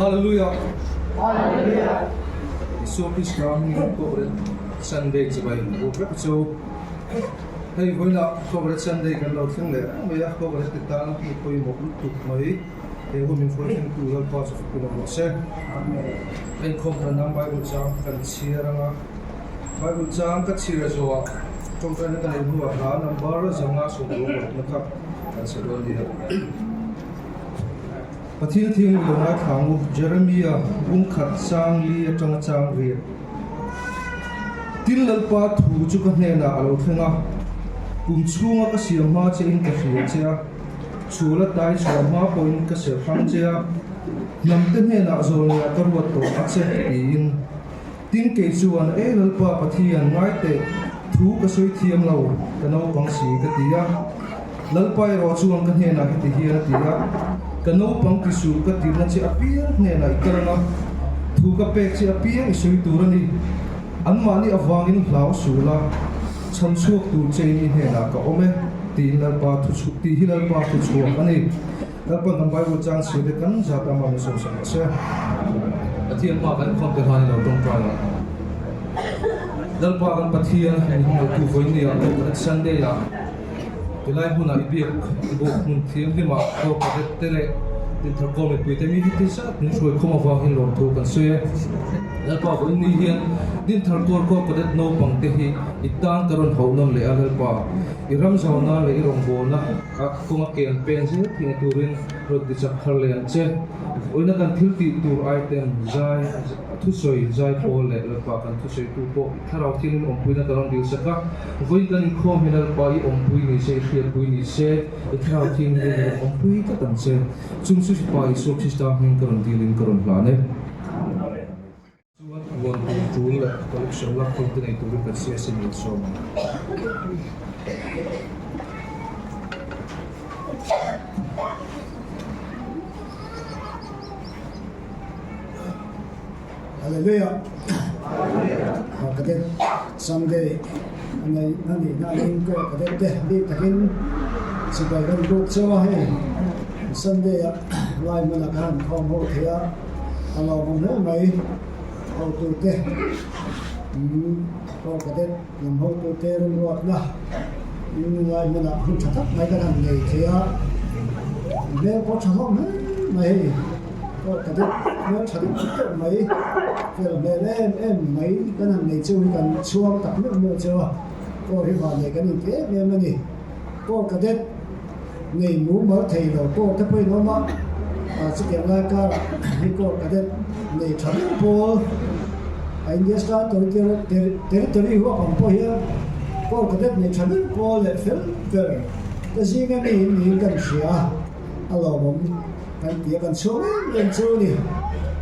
Hallelujah. Hallelujah. Isua Krista hmingin Corporate Sunday chibai buk vek chu hei vawiinah Corporate Sunday kan lo thleng leh reng mai a, Corporate ti tan mi pawimawh lutuk mai he hun min hruai thlengtu Lalpa chu fak rawh se. Inkhawm hran Bible chang kan chhiar anga Bible chang ka chhiar zawhah tawngtaina ka neih hnuah hla number 565 kha kan sawi dawn nia. Pathian thiang lo ngaithla ang u, Jeremia bung khat chang li atanga chang riat. Tin Lalpa thu chu ka hnenah a lo thleng a, kum chhunga ka siam hma che in ka hria che a, chhul a tai chhuah hma pawhin ka serh hrang che a, hnamte hnenah zawlneiah ka ruat tawh a che tiin. Tin kei chuan, E Lalpa Pathian, ngai teh, thu ka sawi thiam lo, ka naupang si ka ti a. Lalpa erawh chuan ka hnenah heti hian a ti a, Ka naupang ti suh ka tirna che apiang hnenah i kal ang a, thu ka pek che apiang i sawi tur a ni. Anmahni avangin hlau suh la, chhan chhuak tur chein i hnenah ka awm e, tiin Lalpa thu tih hi Lalpa thu chhuak a ni. Lalpan kan Bible chang chhiar te kan zat a mah min sawmsak rawh se. Pathian hma kan khawm te khan i lo tawngtai ang. Lalpa kan Pathian min hmangaihtu vawinia Corporate Sunday ah tilai hmunah i biak i bawk hmun thianghlim ah Corporate te leh Dinthar Kawl mipui te mi hi ti zat min hruai khawm avang hian lawmthu kan sawi e. Lalpa vawiin ni hian Dinthar Kawl Corporate naupang te hi i tan ka rawn hauh nawn leh a Lalpa i ram zauna leh i rawngbawlna A kawnga ken pen zel thing turin rawn ti chak thar leh ang che. Vawiina kan thil tih tur item zai thusawi zai pawl leh Lalpa kan thusawitu pawh i thlarau thiangin awmpuina kan rawn dil sak a. Vawiin kan inkhawm hi Lalpa i awmpui ni se, i hriatpui ni se, i thlarau thiangin i rawn awmpui tlat ang che. Chung chu Fapa Isua Krista hming ka rawn dilin ka rawn hlan e. Chuan loan tum tul leh collection lak hun te nei turin kan CSC min sawm ang. Hallelujah. Cadet Sunday anei ani na in ko cadet te bik takin sipai kan buk chauh a hei Sunday ah lai hmunah khan khawm ho thei a. A lawmawm hle mai hotute aw cadet lam hotute remruatna ngai hmunah hun tha tak mai kan han nei thei a, hmel pawh tha hlawm hle mai hei aw cadet hmel tha deuh deuh mai fel hmel em em mai kan han nei chu hi kan chhuang tak meuh meuh cheu a, aw hi vanneih kan inti em em a ni aw cadet. Nei mumal thei lo pawh te pawhin awm a, chutiang lai karah hi court cadet nei tha viau pawl a India star territory huap ang pawh hian court cadet nei tha viau pawl leh fel ber te zinga mi in niin kan hria a, a lawmawm kan ti a, kan chhuak em em chu a ni.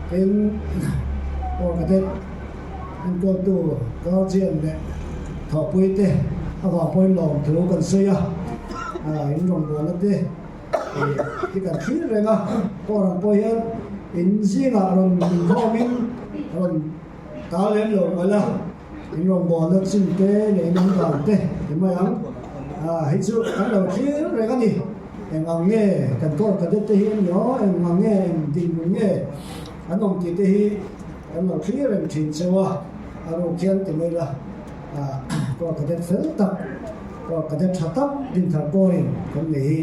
Tin, court cadet enkawltu guardian leh thawhpui te avang pawhin lawmthu kan sawi a. In rawngbawlna te hi kan thlir reng a, pawh rang pawh hian in zingah rawn inkhawmin rawn tal lem lo mai la, in rawngbawlna chin te leh in awm dan te ti mai ang. Hei chu kan lo thlir reng a ni, eng ang nge kan Corps Cadet te hi an ni aw, eng ang nge eng dinhmun nge an awm tih te hi kan lo thlir reng thin cheu a, a ruk hian ti mai la, Corps Cadet fel tak. Aw ka det tha tak Dinthar pawhin kan nei hi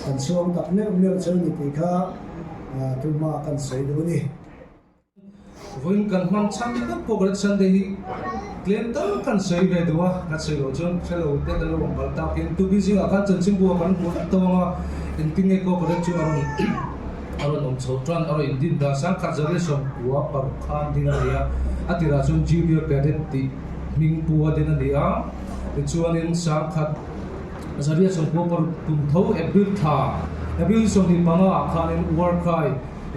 kan chhuang tak meuh meuh chu ni tih kha thu hma kan sawi duh a ni. Vawiin kan hmang chhan tak pawh Great Sunday hi tlem tal kan sawi ve duh a, kan sawi loh chuan hre lo te kan lo awm palh tak in tubi zingah khan chanchinbu ah kan hmu vek tawh ang a, engtin nge pawh Great chu a rawn a rawn awm chho tan a rawn indin dah sangkhat zariah sawmkua paruk khan ding a ni a, a tirah chuan Junior Cadet tih hming pu a din a ni a. Tichuanin sangkhat zariah sawmkua paruk kum tho April thla, April 25 ah khanin War Cry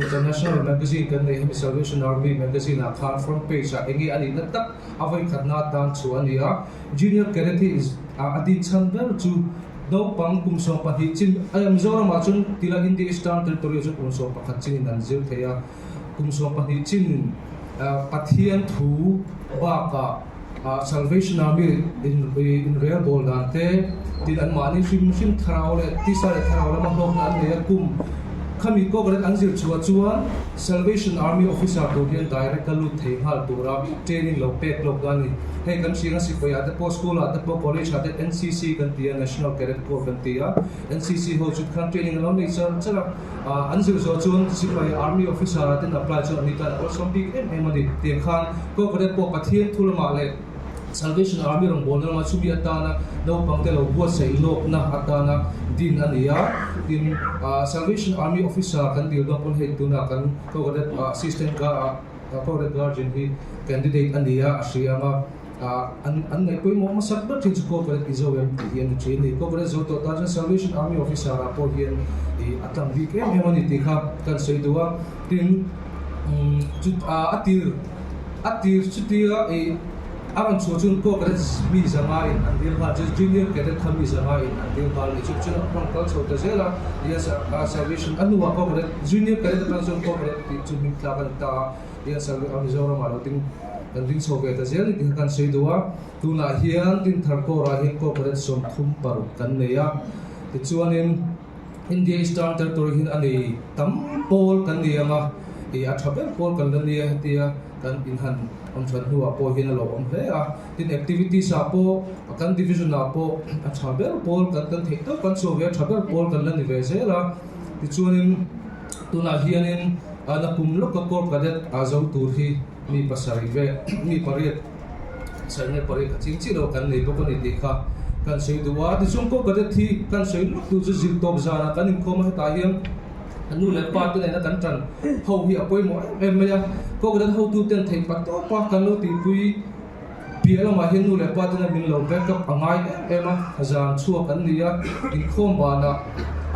International Magazine kan neih hemi Salvation Army Magazine ah khan front page ah enge a nihna tak a vawikhatna atan chhuah a ni a. Junior Cadet hi a din chhan ber chu naupang kum 12 chin, Mizoram ah chuan tila India Eastern Territory ah chuan kum 11 chinin an zir thei a, kum 12 chin Pathian thu bakah Salvation Army inrel bawl dan te, tin anmahni hrim hrim thlarau leh tisa leh thlarau lama hlawkna an nei a, kum. Khami Corps Cadet an zir chhuah chuan Salvation Army officer tur hian direct a lut thei nghal tura training lo pek lawk a ni. Hei kan hriang a sipai ah te pawh school ah te pawh college ah te NCC kan ti a, National Cadet Corps kan ti a, NCC ho chu tikhan training an lo nei char char a, an zir zawh chuan sipai army officer ah ten apply chuan an ni tan a awlsam bik em em a ni. Tiang khan Corps Cadet pawh Pathian thu lamah leh Salvation Army rawngbawlna lama chumi atana naupangte lo buatsaih lawkna atana din a ni a. Tin, Salvation Army officer kan dil dawn pawn hei tunah kan Corps Cadet Assistant Corps Cadet Guardian hi candidate a ni a, a hria ang a. An an ngaih pawimawh hmasak ber thin chu Corps Cadet i zo em tih hi a ni thin a ni. Corps Cadet zo tawh tan chuan Salvation Army officer ah pawh hian ih a tlang bik em em a ni tih kha kan sawi duh a. Tin, a tir A tir chutia ih a rawn chhuah chuan Corps Cadet mi zanga in an dil nghal chu Junior Cadet kha mi zanga in an dil nghal a ni chu chuan a rawn kal chho ta zel a Yes Salvation a hnuah Corps Cadet Junior Cadet atang chuan Corps Cadet tih chu hming tlak a ni ta a Yes Mizoram ah lo ding kan ding chho ve ta zel a ni tih kha kan sawi duh a tunah hian Dinthar Corps ah hian Corps Cadet 36 kan nei a tichuanin India Eastern Territory hian a nei tam pawl kan ni ang a, ih a tha ber pawl kan la nia hetia kan inhan awm that hnuah pawh hian a lo awm hle a. Tin activities ah pawh kan division ah pawh a tha ber pawl kan kan theih tawp kan chhuah ve a tha ber pawl kan la ni ve zel a. Tichuanin tunah hianin a kum lawka Corps Cadet a zo tur hi mi pasarih vel mi pariat Sawi nge pariat kha ching chiah lo kan nei bawk a ni tih kha kan sawi duh a. Tichuan Corps Cadet hi kan sawi lawk tur chu zirtawp zanah kan inkhawm a, hetah hian nu leh pa te nena kan tan ho hi a pawimawh em em mai a. Corps Cadet hotu ten theih pa tawp a kan lo tihpui piah lamah hian nu leh pa tena min lo back up a ngai em em a, zan chhuak an ni a, inkhawm banah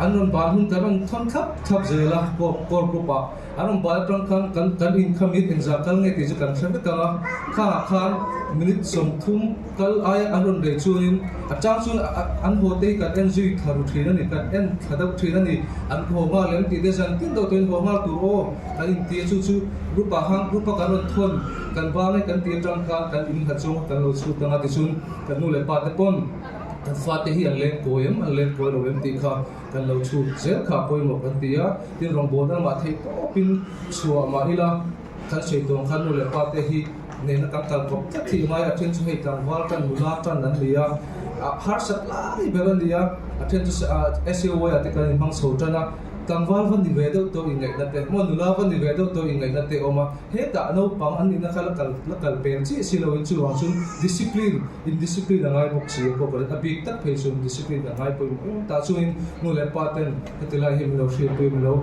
an rawn ban hun kan rawn thawn thlap thlap zel a Corps group ah. An rawn bal atang khan kan kan in kha minute engzah kal nge tih chu kan hre vek ang a, khangah khan minute 30 kal aia an rawn rei chuanin a chang chuan an haw te hi kan en zui thla ru thin a ni, kan en thla deuh thin a ni. An haw nghal em tih te zan tin deuh tawhin haw nghal tur aw kan inti a, chu chu group ah khan group a kan rawn thawn kan vang e kan tih atang khan kan in hlat zawng kan lo chhut ang a tichuan kan nu leh pa te pawn kan fate hi an leng kawi em an leng kawi lo em tih kha Kan lo chhut zel kha pawimawh kan ti a, tin rawngbawlna lamah theih tawpin chhuah mah ila kan sawi tawng khan nu leh pa te hi nena kan kal kawp tlat hi ngai a, a then chu hei tlangval tan nula tan an ni a, harsat lai ber a ni a, a then chu SAY ah te kan inhmang chho tan a, tlangval va ni ve deuh tawh ingaihna te maw nula va ni ve deuh tawh ingaihna te a awm a, hetah naupang an nihna kha la kal la kal pel chiah si loin chuvang chuan discipline Indiscipline a ngai bawk si a pawh a bik tak phei chuan discipline a ngai pawimawh em tah chuanin nu leh pa ten heti lai hi min lo hriatpui min lo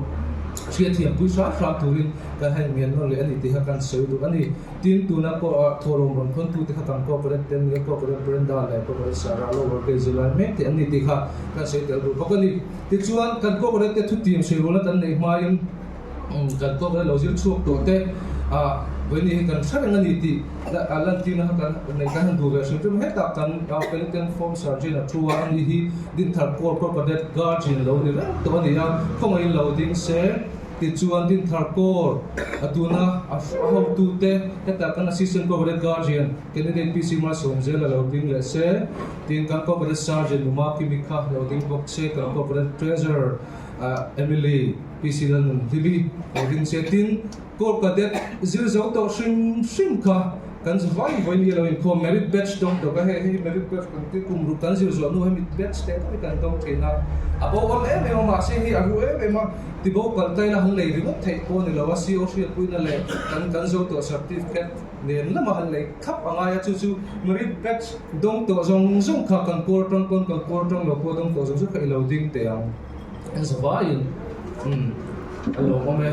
hriatthiampui hram hram turin kan han innghen nawn leh a ni tih kha kan sawi duh a ni. Tin, tuna pawh thawhlawm rawn khawntu te kha kan Corporate te an ni a, Corporate Brenda leh Corporate Sarah Lower te zirlai mek te an ni tih kha kan sawi tel duh bawk a ni. Tichuan, kan Corporate te thutiam sawi rualna kan neih hmain, Kan tawk lo zir chhuak tawh te vawiin hi kan hre reng a ni tih lantirna kha kan nei kan han duh ve hrim hrim hetah kan Pelican Form Sergeant a thu a ani hi Dinthar Corps Corps Cadet Guardian lo ni reng tawh a ni a khawngaihin lo ding se tichuan Dinthar Corps a tuna a hotute hetah kan Assistant Corps Cadet Guardian Candidate PC Malsawmzela lo ding leh se tin kan Corps Cadet Sergeant Numa Kimi kha lo ding bawk se kan Corps Cadet Treasurer Emily PC Lalnunhlimi lo ding che tin Corps Cadet zir zo tawh hrim hrim kha kan zu vai vawi ni lo inkhawm merit batch dawng tawh ka hei hei merit batch kan ti kum ruk kan zir zawh hnu hemi batch te tak hi kan dawng thin a a bo awm em em a mahse hei a ru em em a tibo kal tai la han lei ringawt theih pawh ni lo a CO hriatpuina leh kan kan zo tawh certificate nen lama han lei thlap a ngai a chu chu merit batch dawng tawh zawng zawng kha kan kawl tang pawn kan kawl tang lo pawh dawng tawh zawng zawng kha i lo ding teh ang. An zavaiin a lawmawm e,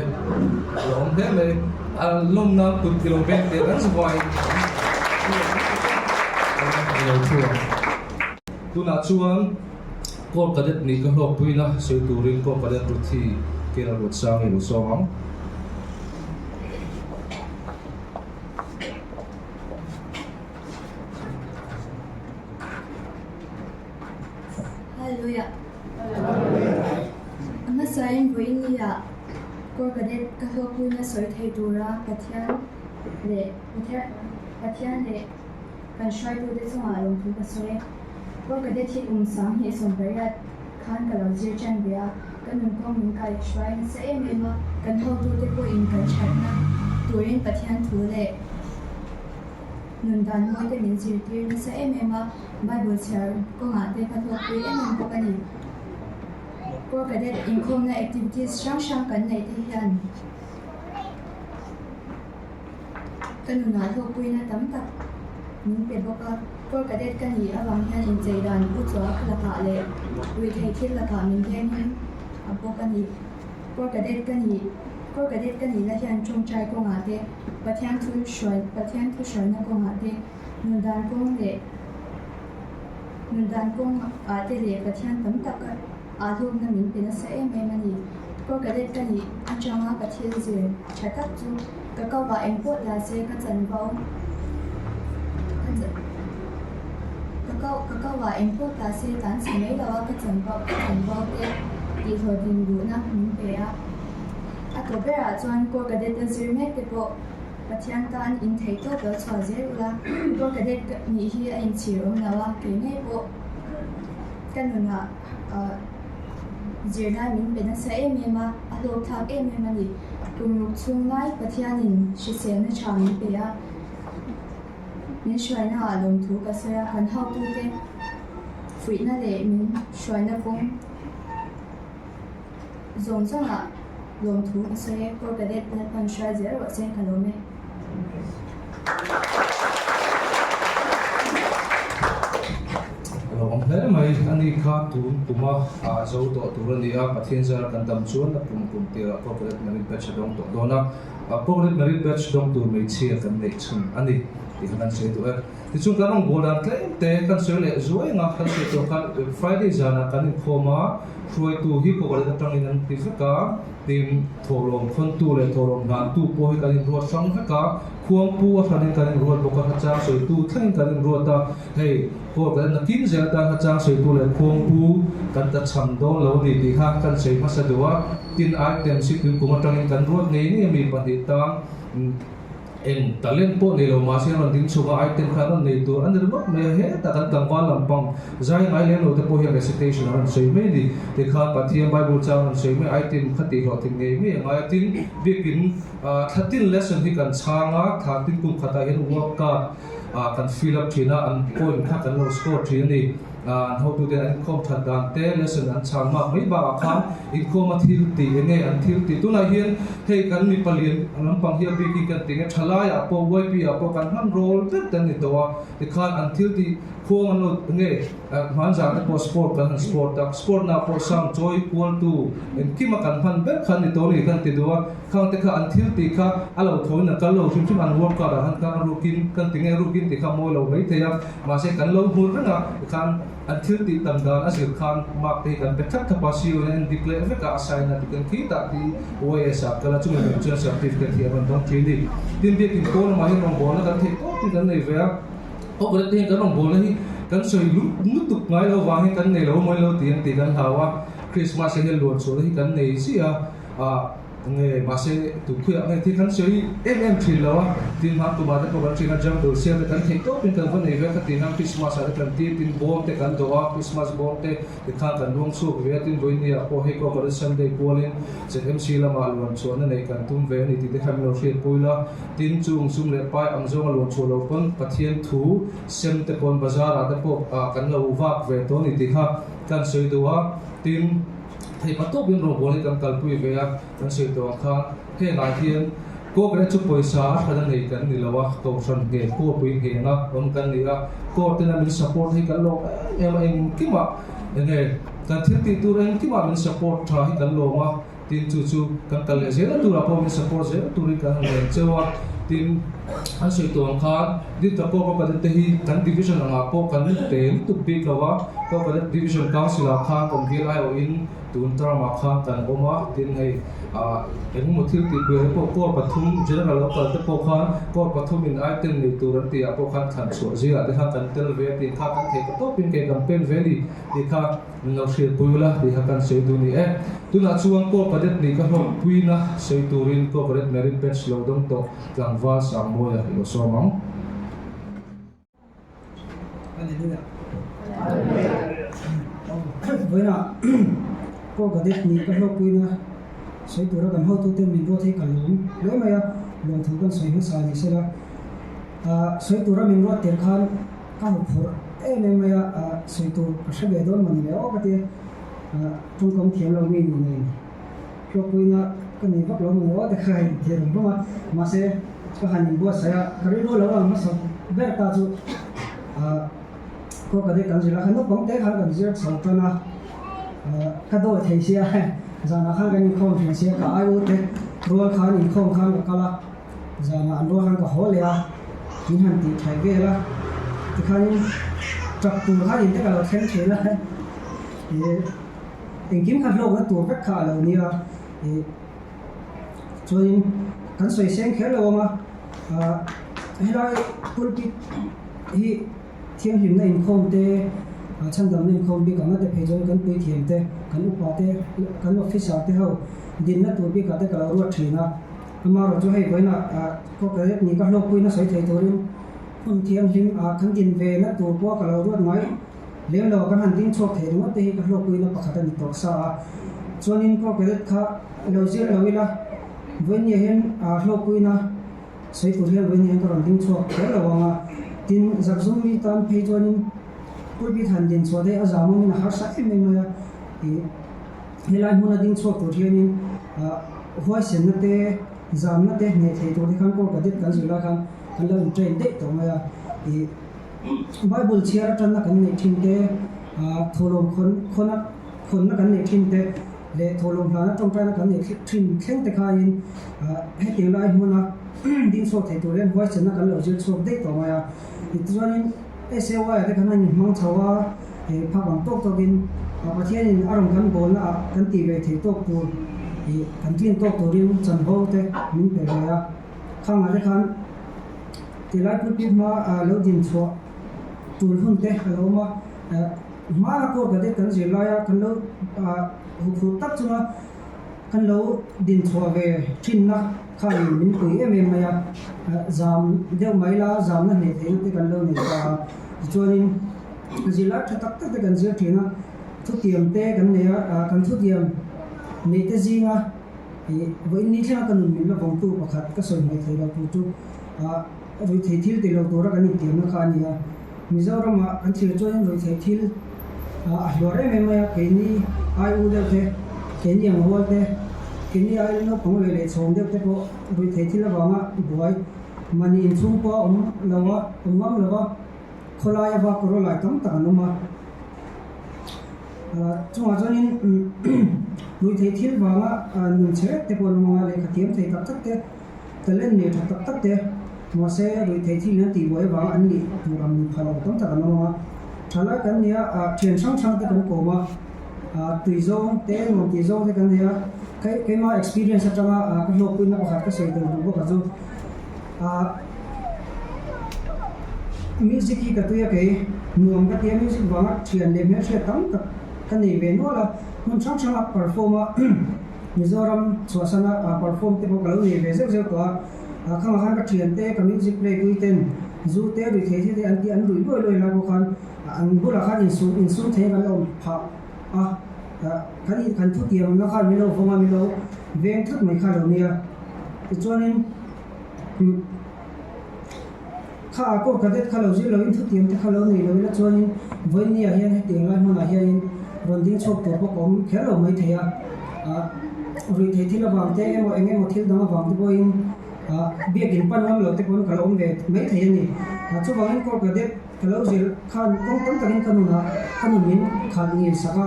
a lawmawm hle mai. A lawmna kut ti lo veng teh an zavaiin a lo thu ang. Tunah chuan Corps Cadet nih ka hlawkpuina sawi turin Corps Cadet Ruthi Kela Ruatsang i lo sawm ang. Hallelujah. A hmasain vawiin-ah Corps Cadet ka hlawkpuina sawi thei tura Pathian leh Pathian leh kan hruaitute chungah lawmthu ka sawi. Corps Cadet hi kum 2018 khan ka lo zir ṭan ve a. Ka nunkawng min kai hruai nasa em em a, kan hotute pawhin kan thatna turin Pathian thu leh nun dan mawi te min zirtir nasa em em a, Bible chhiar kawngah te ka hlawkpui em em bawk a ni. Corps Cadet inkhawmna activities hrang hrang kan neih te hian ka nunah hlawkpuina tam tak min pe bawk a. Corps Cadet ka nih avang hian inchei dan u chuak lakah leh ruihtheih thil lakah min vengin a bawk a ni. Corps Cadet ka nih Corps Cadet ka nihna hian tawngtai kawngah te, Pathian thu hruai Pathian thu hruaina kawngah te, nun dan kawng leh nun dan kawngah te leh Pathian tam tak ah hlawkna min pe nasa em em a ni. Corps Cadet ka nih atanga ka thil zir tha tak chu ka ko ah engpawh ta se ka chanvo ka ko ka ko ah engpawh ta se tan chhe mai lo a ka chanvo ka chanvo te tihhlawhtlin duhna min pe a. A tawp berah chuan Corps Cadet a zir mek te pawh Pathian tan in theih tawp lo chhuah zel ula, Corps Cadet nih hi a inchhir awm lo a, kei ngei pawh ka nunah zirlai min pe nasa em em a, a hlawkthlak em em a ni. Kum ruk chhung lai Pathianin hriselna tha min pe a, min hruaina ah lawmthu ka sawi a, kan hotute fuihna leh min hruaina kawng zawng zawngah lawmthu ka sawi e. Corps Cadet Lalpan hruai zel rawh se ka lawm e. A lo awm hle mai. Ani kha tun kuma ah zo tawh tur a ni a, Pathian zara kan dam chuan a kum kum tirah Corporate Merit Badge a dawng tawh dawn a, Corporate Merit Badge dawng tur hmeichhia kan neih chhun a ni tih kha kan sawi duh e. Tichuan kan rawn bawl dan tlem te kan sawi leh zuai ang a, kan sawi tawh khan Friday zanah kan inkhawm a, hruaitu hi Corporate atangin an ti vek a, tin thawhlawm khawntu leh thawhlawm hlantu pawh hi kan inruat hrang vek a, khuangpu a hranin kan inruat bawk a, hachang sawitu thlengin kan inruat a. Hei, Paul kan nakin zel atan hachang sawitu leh khuangpu kan ta cham dawn lo a ni tih kha kan sawi hmasa duh a. Tin, items hi tuikum atangin kan ruat ngei ngei a mi pahnih tan eng talent pawh nei lo mahse an rawn ding chhuak a, item kha an rawn nei tur a ni ringawt mai a. Hetah kan tlangval lampang zai ngai lem lo te pawh hian recitation an rawn sawi mai a ni. Tikhan Pathian Bible chang an rawn sawi mai a, item kha tihhlawhtlin ngei ngei a ngai a. Tin, biakin thlatin lesson hi kan chhang a, thla tin kum khatah hian work card kan fill up thin a, an point kha kan lo score thin a ni. An hotute an inkhawm that dan te, lesson an chhang mak mai bakah khan inkhawma thil tih eng nge an thil tih. Tunah hian hei kan mipa lian lampang hi a bikin kan ti nge thalaiah pawh YP ah pawh kan hman rawl vek kan ni tawh a, tikhan an thil tih khuang an lo nge hmanzah te pawh sport kan han sport a, sport na pawh sound chawi kualtu engkima kan hman ber kha ni tawh a ni kan ti duh a. Khang te kha an thil tih kha a lo tho in a kal lo hrim hrim an work card ah khan khan a rukin kan ti nge rukin tih kha mawi lo mai thei a mahse kan lo hmul reng a tikhan an thil tih tam dan a zir khan mark te hi kan pe thlap thlap a CO in a en dik leh vek a a sign a ti kan khi tah ti YS ah kal a chumi lam chuan certificate hi a rawn dawng thin a ni. Tin biakin pawn lamah hian rawngbawlna kan theih tawp hi kan nei ve a awk te hian kan rawngbawlna hi kan sawi lut lutuk ngai lo vang hian kan nei lo mawi lo tih ang tih kan hlau a Christmas ah hian luan chhuahna hi kan nei ziah a. Nge mahse tukhuiah nge thil kan sawi em em thin lo a, tin hma tumah te pawh kan thin a, jungle siam te kan theih tawpin kan va nei ve a, khatin a Christmas ah te kan tir tin bawm te kan dawh a, Christmas bawm te tikhan kan luang chhuak ve a, tin vawinia pawh hei Coconut Sunday kualin ZMC lamah luan chhuahna neih kan tum ve a ni tih te kha min lo hriatpui la, tin chung sum leh pai ang zawnga luan chhuah lo pawn Pathian thu sem te pawn bazar ah te pawh kan lo vak ve tawh a ni tih kha kan sawi duh a, tin. Theih pa tawpin rawngbawl hi kan kalpui ve a, kan sawi tawh ang khan hengah hian Court chu pawisa a hran a nei kan ni lo a, Kohhran nge Court-pui nghenga awm kan ni a, Court tena min support hi kan lawm em em a, engkimah enge kan thil tih tur engkimah min support tha hi kan lawm a, tin chu chu kan kal leh zel turah pawh min support zel turin kan han len cheu a, tin an sawi tawh ang khan Dita pawh ka Cadet te hi kan division angah pawh kan pe lutuk bik lo a, ka Cadet Division Council ah khan kan bial aiawhin tun term ah khan kan awm a, tin hei ah engemaw thil tih kual te pawh corps pathum general lo kal te pawh khan corps pathum in item nei tur an tih ah pawh khan thlan chhuah zingah te khan kan tel ve a tih kha kan theih ta tawpin kei kan pen ve a ni tih kha Min lo hriatpui ula tih kha kan sawi duh ni e. Tunah chuan Corps Cadet nih ka hlawkpuina sawi turin Corps Cadet Merit Badge lo dawng tawh tlangval Sangmawia i lo sawm ang. Hallelujah. Vawiinah. Corps Cadet nih ka hlawkpuina sawi tura kan hotuten min ruat hi ka lawm hle mai a, lawmthu kan sawi hmasa ni sela. Sawi tura min ruat tel khan ka hmu phurh em em mai a, sawi tur ka hre ve dawn mawni le aw ka ti a, tawngkam thiam lo mi nih nen hlawkpuina ka nei vak lo mawni aw te kha ka inthei rum rum a, mahse ka han inbuatsaih a, ka rilru lo lang hmasa ber ta chu Khaw ka dek kan zir a, kha naupang te khan kan zir chho tan a, ka dawi thei sia zanah khan kan inkhawm thin sia ka ai u te rual khan inkhawm khan ka kal a, zanah an rual khan ka haw leh a, min han tih thaih vel a, tikhanin tap tur khan in te ka lo thleng thin a, ih engkim kha hlawkna tur vek kha a lo nia, ih chuanin kan sawi seng kher lo ang a, helai pulpit hi. Thianghlimna inkhawm te, chhandamna inkhawm bik ang ate phei chuan kan puithiam te, kan upa te, kan officer te ho dinna tur bikah te ka lo ruat thin a. Amaherawh chu hei vawiinah kawkret ni ka hlawkpuina sawi thei turin hun thianghlim ah kan din ve na tur pawh ka lo ruat ngai lem lo a, kan han ding chhuak thei ringawt te hi ka hlawkpuina pakhat a ni tawh sa a. Chuanin kawkret kha lo zir lo ila vawiinniah hian hlawkpuina Sawi tur hian vawiin hian ka rawn ding chhuak kher lo ang a, tin Zakzum mi tan phei chuanin pulpit han din chhuah daih a zam awmin a harsa em em mai a, ih helai hmuna ding chhuak tur hianin ah huaisenna te zamna te hneh thei tur te khan Corps Cadet kan zir lai khan kan lo in train daih tawh mai a, ih Bible chhiar atanna kan neih thin te ah thawhlawm khawn khawna khawnna kan neih thin te leh thawhlawm hlana tawngtaina kan neih thin thleng te khain hetiang lai hmuna ding chhuak thei tur hian huaisenna kan lo zir chhuak daih tawh mai a. Tichuanin SAY-a te khan an inhmang chho a, hei phak ang tawk tawkin Pathianin a rawn kan bawlna ah kan tih ve thei tawk tur ih kan tlin tawk turin chanvo te min pe ve a. Khangah te khan tilai pulpit hma lo din chhuah tur hun te a lo awm a. Hmana Corps Cadet kan zir laia kan lo huphurh tak chunga kan lo dinchhuah ve thinna khanin min pui em em mai a, zam deuh mai la zamna hneh theihna te kan lo nei ta a, tichuanin zirlai tha tak tak te kan zir thin a, thutiam te kan nei a, kan thutiam neih te zinga ih vawiin ni thlenga ka nun min la vawngtu pakhat ka sawi hmaih theih loh tur chu ruihtheih thil tih loh tura kan intiamna kha a ni a. Mizoramah kan thlir chuan ruihtheih thil a hluar em em mai a, keini ai u deuh te, keini ang rual te, keini ai naupang ve leh chhawm deuh te pawh ruihtheih thil avanga buai mahni inchhung pawh a awm lo a, awm ngam lo va, khawlai a vak rawlai tam tak an awm a. Chungah chuanin ruihtheih thil vanga nun chhe vek te pawh an awm ang a, lehkha thiam thei tak tak te, Talent nei tha tak tak te, mahse ruihtheih thil hian tihbuai avanga an nih tur ang nih phah lo tam tak an awm ang a. Thalai kan nia, thian hrang hrang te kan kawm a, tui zawng te, nuam tih zawng te kan nei a. Keima experience atanga ka hlawkpuina pakhat ka sawi tel duh bawk a chu, music hi ka tui a kei, nuam ka ti a, music vanga thian leh hmelhriat tam tak ka nei ve nual a, hmun hrang hranga perform a. Mizoram chhuahsana perform te pawh ka lo nei ve zeuh zeuh tawh a, khangah khan ka thian te, ka music play pui ten zu te ruih thei thei te an tih an ruih luai luai lai pawh khan an bulah khan insum insum thei kan la awm phah a, kan in kan thutiam na khan min lo vawng a, min lo veng tlat mai kha a lo nia. Tichuanin kha a Corps Cadet kha lo zir loin thutiam te kha lo nei lo ila chuanin vawinia hian hetiang lai hmunah hianin rawn ding chhuak tur pawh ka awm kher lo mai thei a, ah ruihtheih thil avang te emaw eng emaw thil dang avang te pawhin ah biakin pan ngam lo te pawn ka lo awm ve mai thei a ni. Ah chuvangin Corps Cadet ka lo zir khan kawng tam takin ka nunah ka nun min khalh ngil sak a,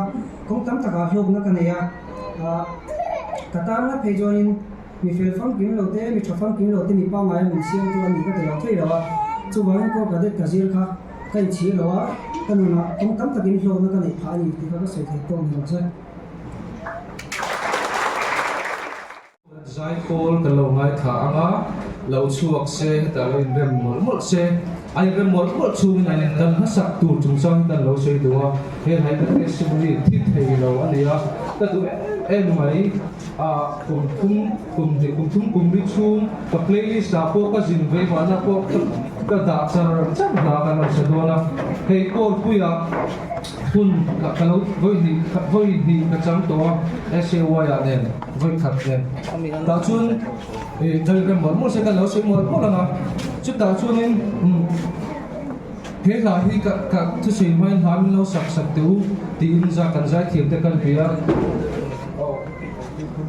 kawng tam takah hlawkna ka nei a, ah ka tan ngat phei chuanin Mi fel famkim lo te, mi tha famkim lo te mi pangngai a min siamtu a ni ka ti lo thei lo a, chuvangin Corps Cadet ka zir kha ka inchhir lo a, ka nunah kawng tam takin hlawkna ka neih phah a ni tih kha ka sawi thei tawk ni lo che. Zaipawl kan lo ngaithla ang a, lo chhuak se, hetah lo inrem mawlh mawlh se, a inrem mawlh mawlh chhungin an kan hmasak tur chungchang hi kan lo sawi duh a, he hlai ka testimony thi thei lo a ni a, ka duh em em mai. Ah kum thum kum hnih kum thum kum li chhung ka playlist ah pawh ka zin vei mahna pawh ka. Ka dah char char hna kan rawn sa dawn a, hei Kawlpuia hun ka lo vawi hnih vawi hnih ka chang tawh a, SAY ah nen vawi khat nen. Tah chuan ih ka rem mawlh mawlh se kan lo sawi mawlh mawlh ang a, chutah chuanin umm he hla hi ka ka thusawi hmain hla min lo sak sak teh u tiin za kan zaithiam te kan bia a, aw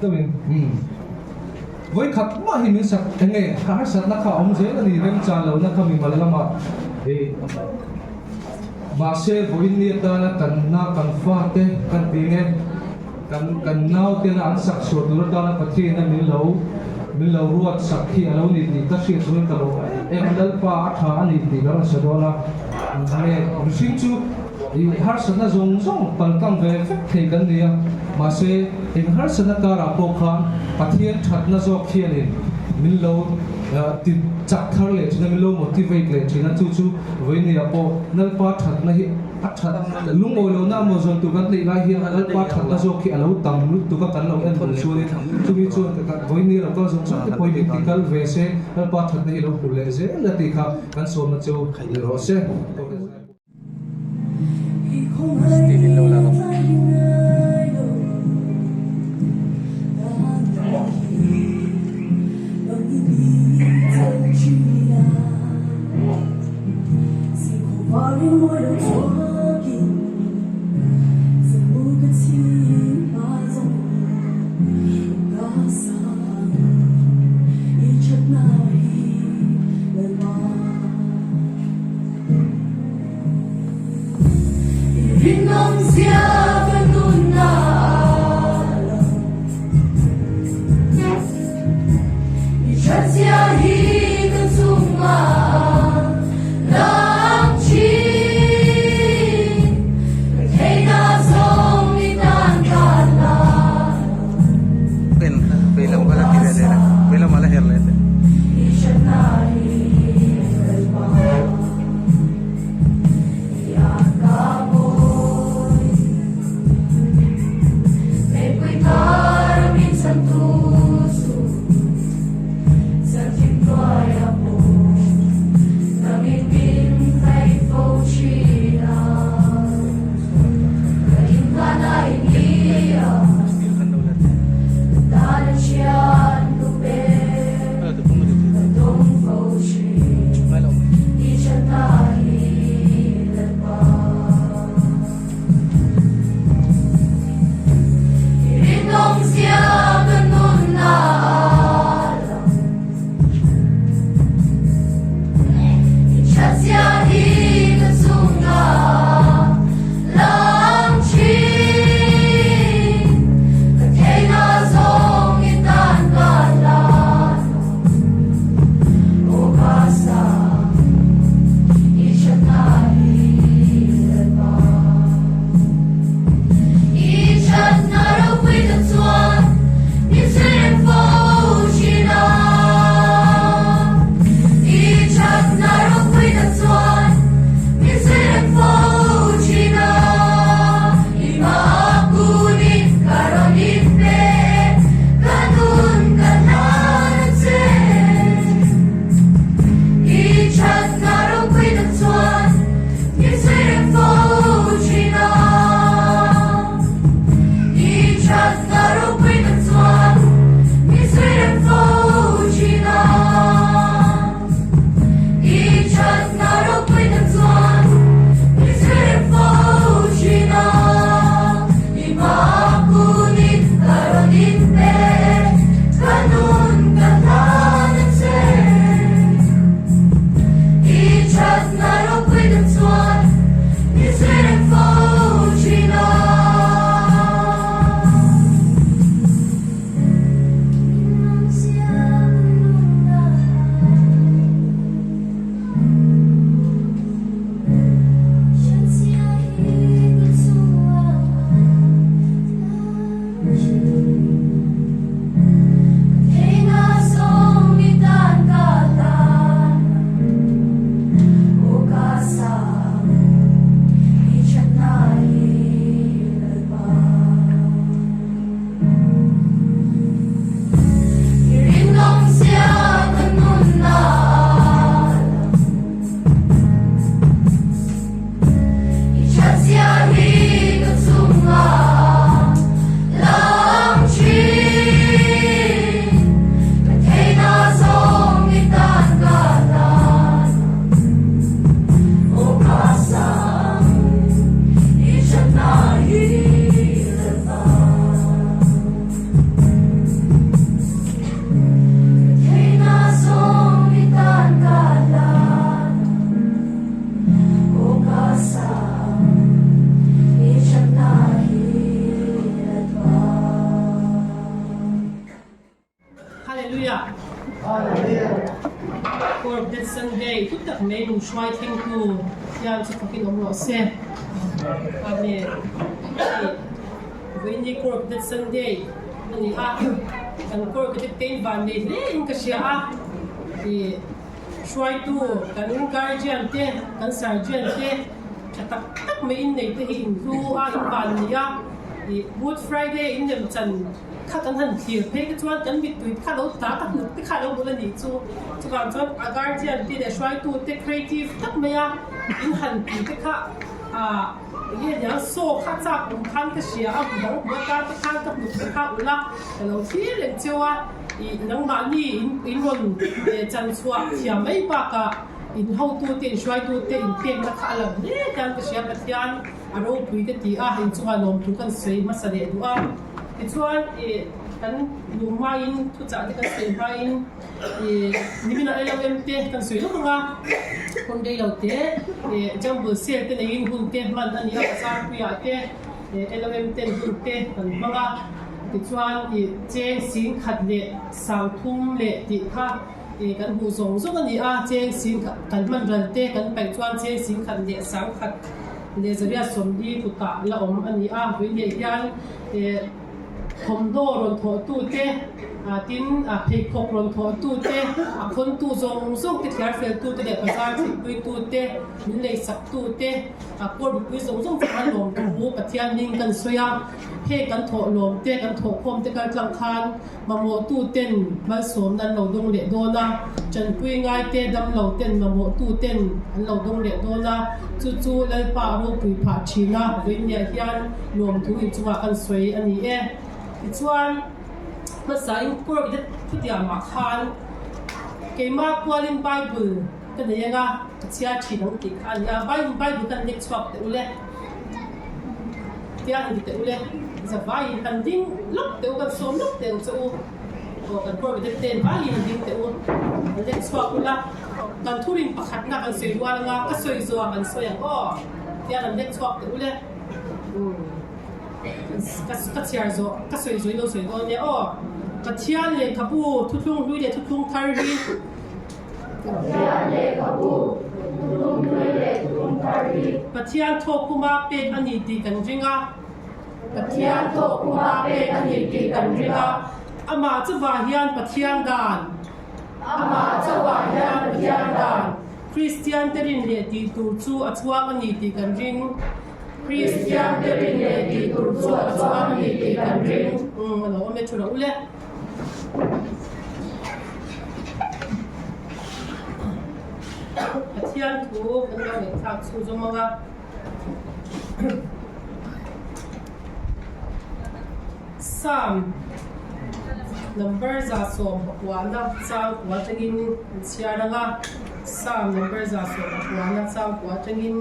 deuhin umm. Vawikhat mah hi min sak eng nge ka harsatna kha a awm zel a ni remchan lohna kha mimal lamah i mahse vawiin ni atana kan na kan fate kan ti nge kan kan nautena an sak chhuah tur atana Pathian-a min lo min lo ruat sak hi a lo ni tih ka hriat chuan ka lo em em a Lalpa a tha a ni tih ka rawn sa dawn a nge mihring chu i harsatna zawng zawng paltlang ve vek thei kan ni a mahse eng harsatna karah pawh khan Pathian thatna zawk hianin min lo ti chak thar leh thin a, min lo motivate leh thin a, chu chu vawinia pawh Lalpa thatna hi a that lungawi lohna emaw zawn tur kan neih lai hian Lalpa thatna zawk hi a lo tam lutuk a, kan lo en duh chuanin chumi chuan vawinia lo kal zawng zawng te pawhin min ti kal ve se, Lalpa thatna hi lo hmu leh zel a tih kha kan sawmna chu ni rawh se. Corps Death Sunday hlu tak mai min hruai thlengtu hian chu fakin awm rawh se. Amen. Hei vawiini Corps Death Sunday a ni a, kan Corps Cadet te in van nei hle in ka hria a, ih hruaitu kan guardian te, kan sergeant te tha tak tak mai in nei te hi in hlu a, in van nei a, ih Good Friday in lemchan Kha kan han thlir phei te chuan kan mittui te kha lo tla tak nuk te kha lo bul a nih chu. Chuvang chuan a guardian te leh hruaitu te creative tak mai a in han ti te kha ah enge aniang saw kha chak awm khan ka hria a hmu dang hmu atan te khan ka hnuk te kha ulh a ka lo thlir reng cheu a ih nangmahni in in rawn chan chhuah thiam mai bakah in hotu te in hruaitu te in pekna kha a lang hle hian ka hria Pathian a ropui ka ti a inchungah lawmthu kan sawi hmasa leh duh a. Tichuan ih kan luh hmain thuchah te kan sawi hmain ih niminah LOM te kan sawi lawk ang a, hun rei lo te ih jumble sale te neiin hun te hman a ni a, bazar puiah te ih LOM ten hun te kan hmang a, tichuan ih cheng sing khat leh sang thum leh tih kha ih kan hmuh zawng zawng a ni a, cheng sing kan hman ral te kan paih chuan cheng sing khat leh sang khat leh zariat sawmli kutah la awm a ni a, vawiin hian. Thawmhnaw rawn thawhtute, tin pheikhawk rawn thawhtute, a khawntu zawng zawng te, thliar feltute leh bazar thihpuitute, min leisaktute, a court mipui zawng zawng chu an lawm thu Pathian hming kan sawi a. Hei kan thawh lawm te, kan thawhkhawm te kal tlang khan mamawhtuten malsawmna an lo dawng leh dawn a, tanpui ngaite, damlo ten mamawhtuten an lo dawng leh dawn a, chu chu Lalpa a ropui phah thin a, vawiinniah hian lawmthu inchungah kan sawi a ni e. Tichuan, hmasa in Cork te thutiamah khan keimah kualin Bible ka nei anga ka chhiar thin ang tih kha a ni a, Bible kan lek chhuak teh ule. Tia han ti teh u le, zavaiin han ding lawk teh u, kan sawm lawk teh ang che u, aw kan kawr mi te vaiin han ding teh u, han lek chhuak ula, kan thurin pakhatna kan sawi rual anga ka sawi zawh ah kan sawi ang aw, tia han lek chhuak teh u le, umm ka chhiar zawh ka sawi zawh in lo sawi dawn nia aw, Pathian lehkhabu thuthlung hlui leh thuthlung thar hi. Pathian lehkhabu, thuthlung hlui leh thuthlung thar hi. Pathian thawkkhuma pek a ni tih kan ring a. Pathian thawkkhuma pek a ni tih kan ring a. Amah chauhah hian Pathian dan. Amah chauhah hian Pathian dan. Kristian te rin leh tih tur chu a chuang a ni tih kan ring. Kristian te rin leh tih tur chu a chuang a ni tih kan ring. Umm a lo awm e thu loh ule. Pathian thu kan lo ngaihthlak chhu zawm ang a. Psalm number 119 chang kua atangin an chhiar ang a. Psalm number 119 chang kua atangin.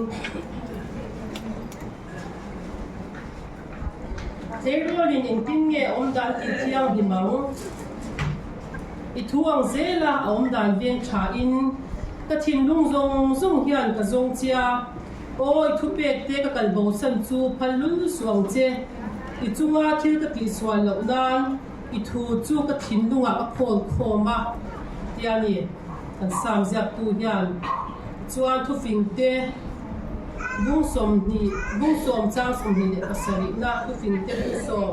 Tleirawlin engtin nge a awm dan tih thianghlim ang? I thu ang zela a awm dan veng thain ka thinlung zawng zawng hian ka zawng che a, Aw i thupek te ka kal bosan chu phal lul suh ang che. I chunga thil ka tihsual loh nan i thu chu ka thinlungah ka khawl khawm a, tia ni kan Sam ziaktu hian chuan thufing te Bung 20, bung sawm chang 27 na thufing te bung sawm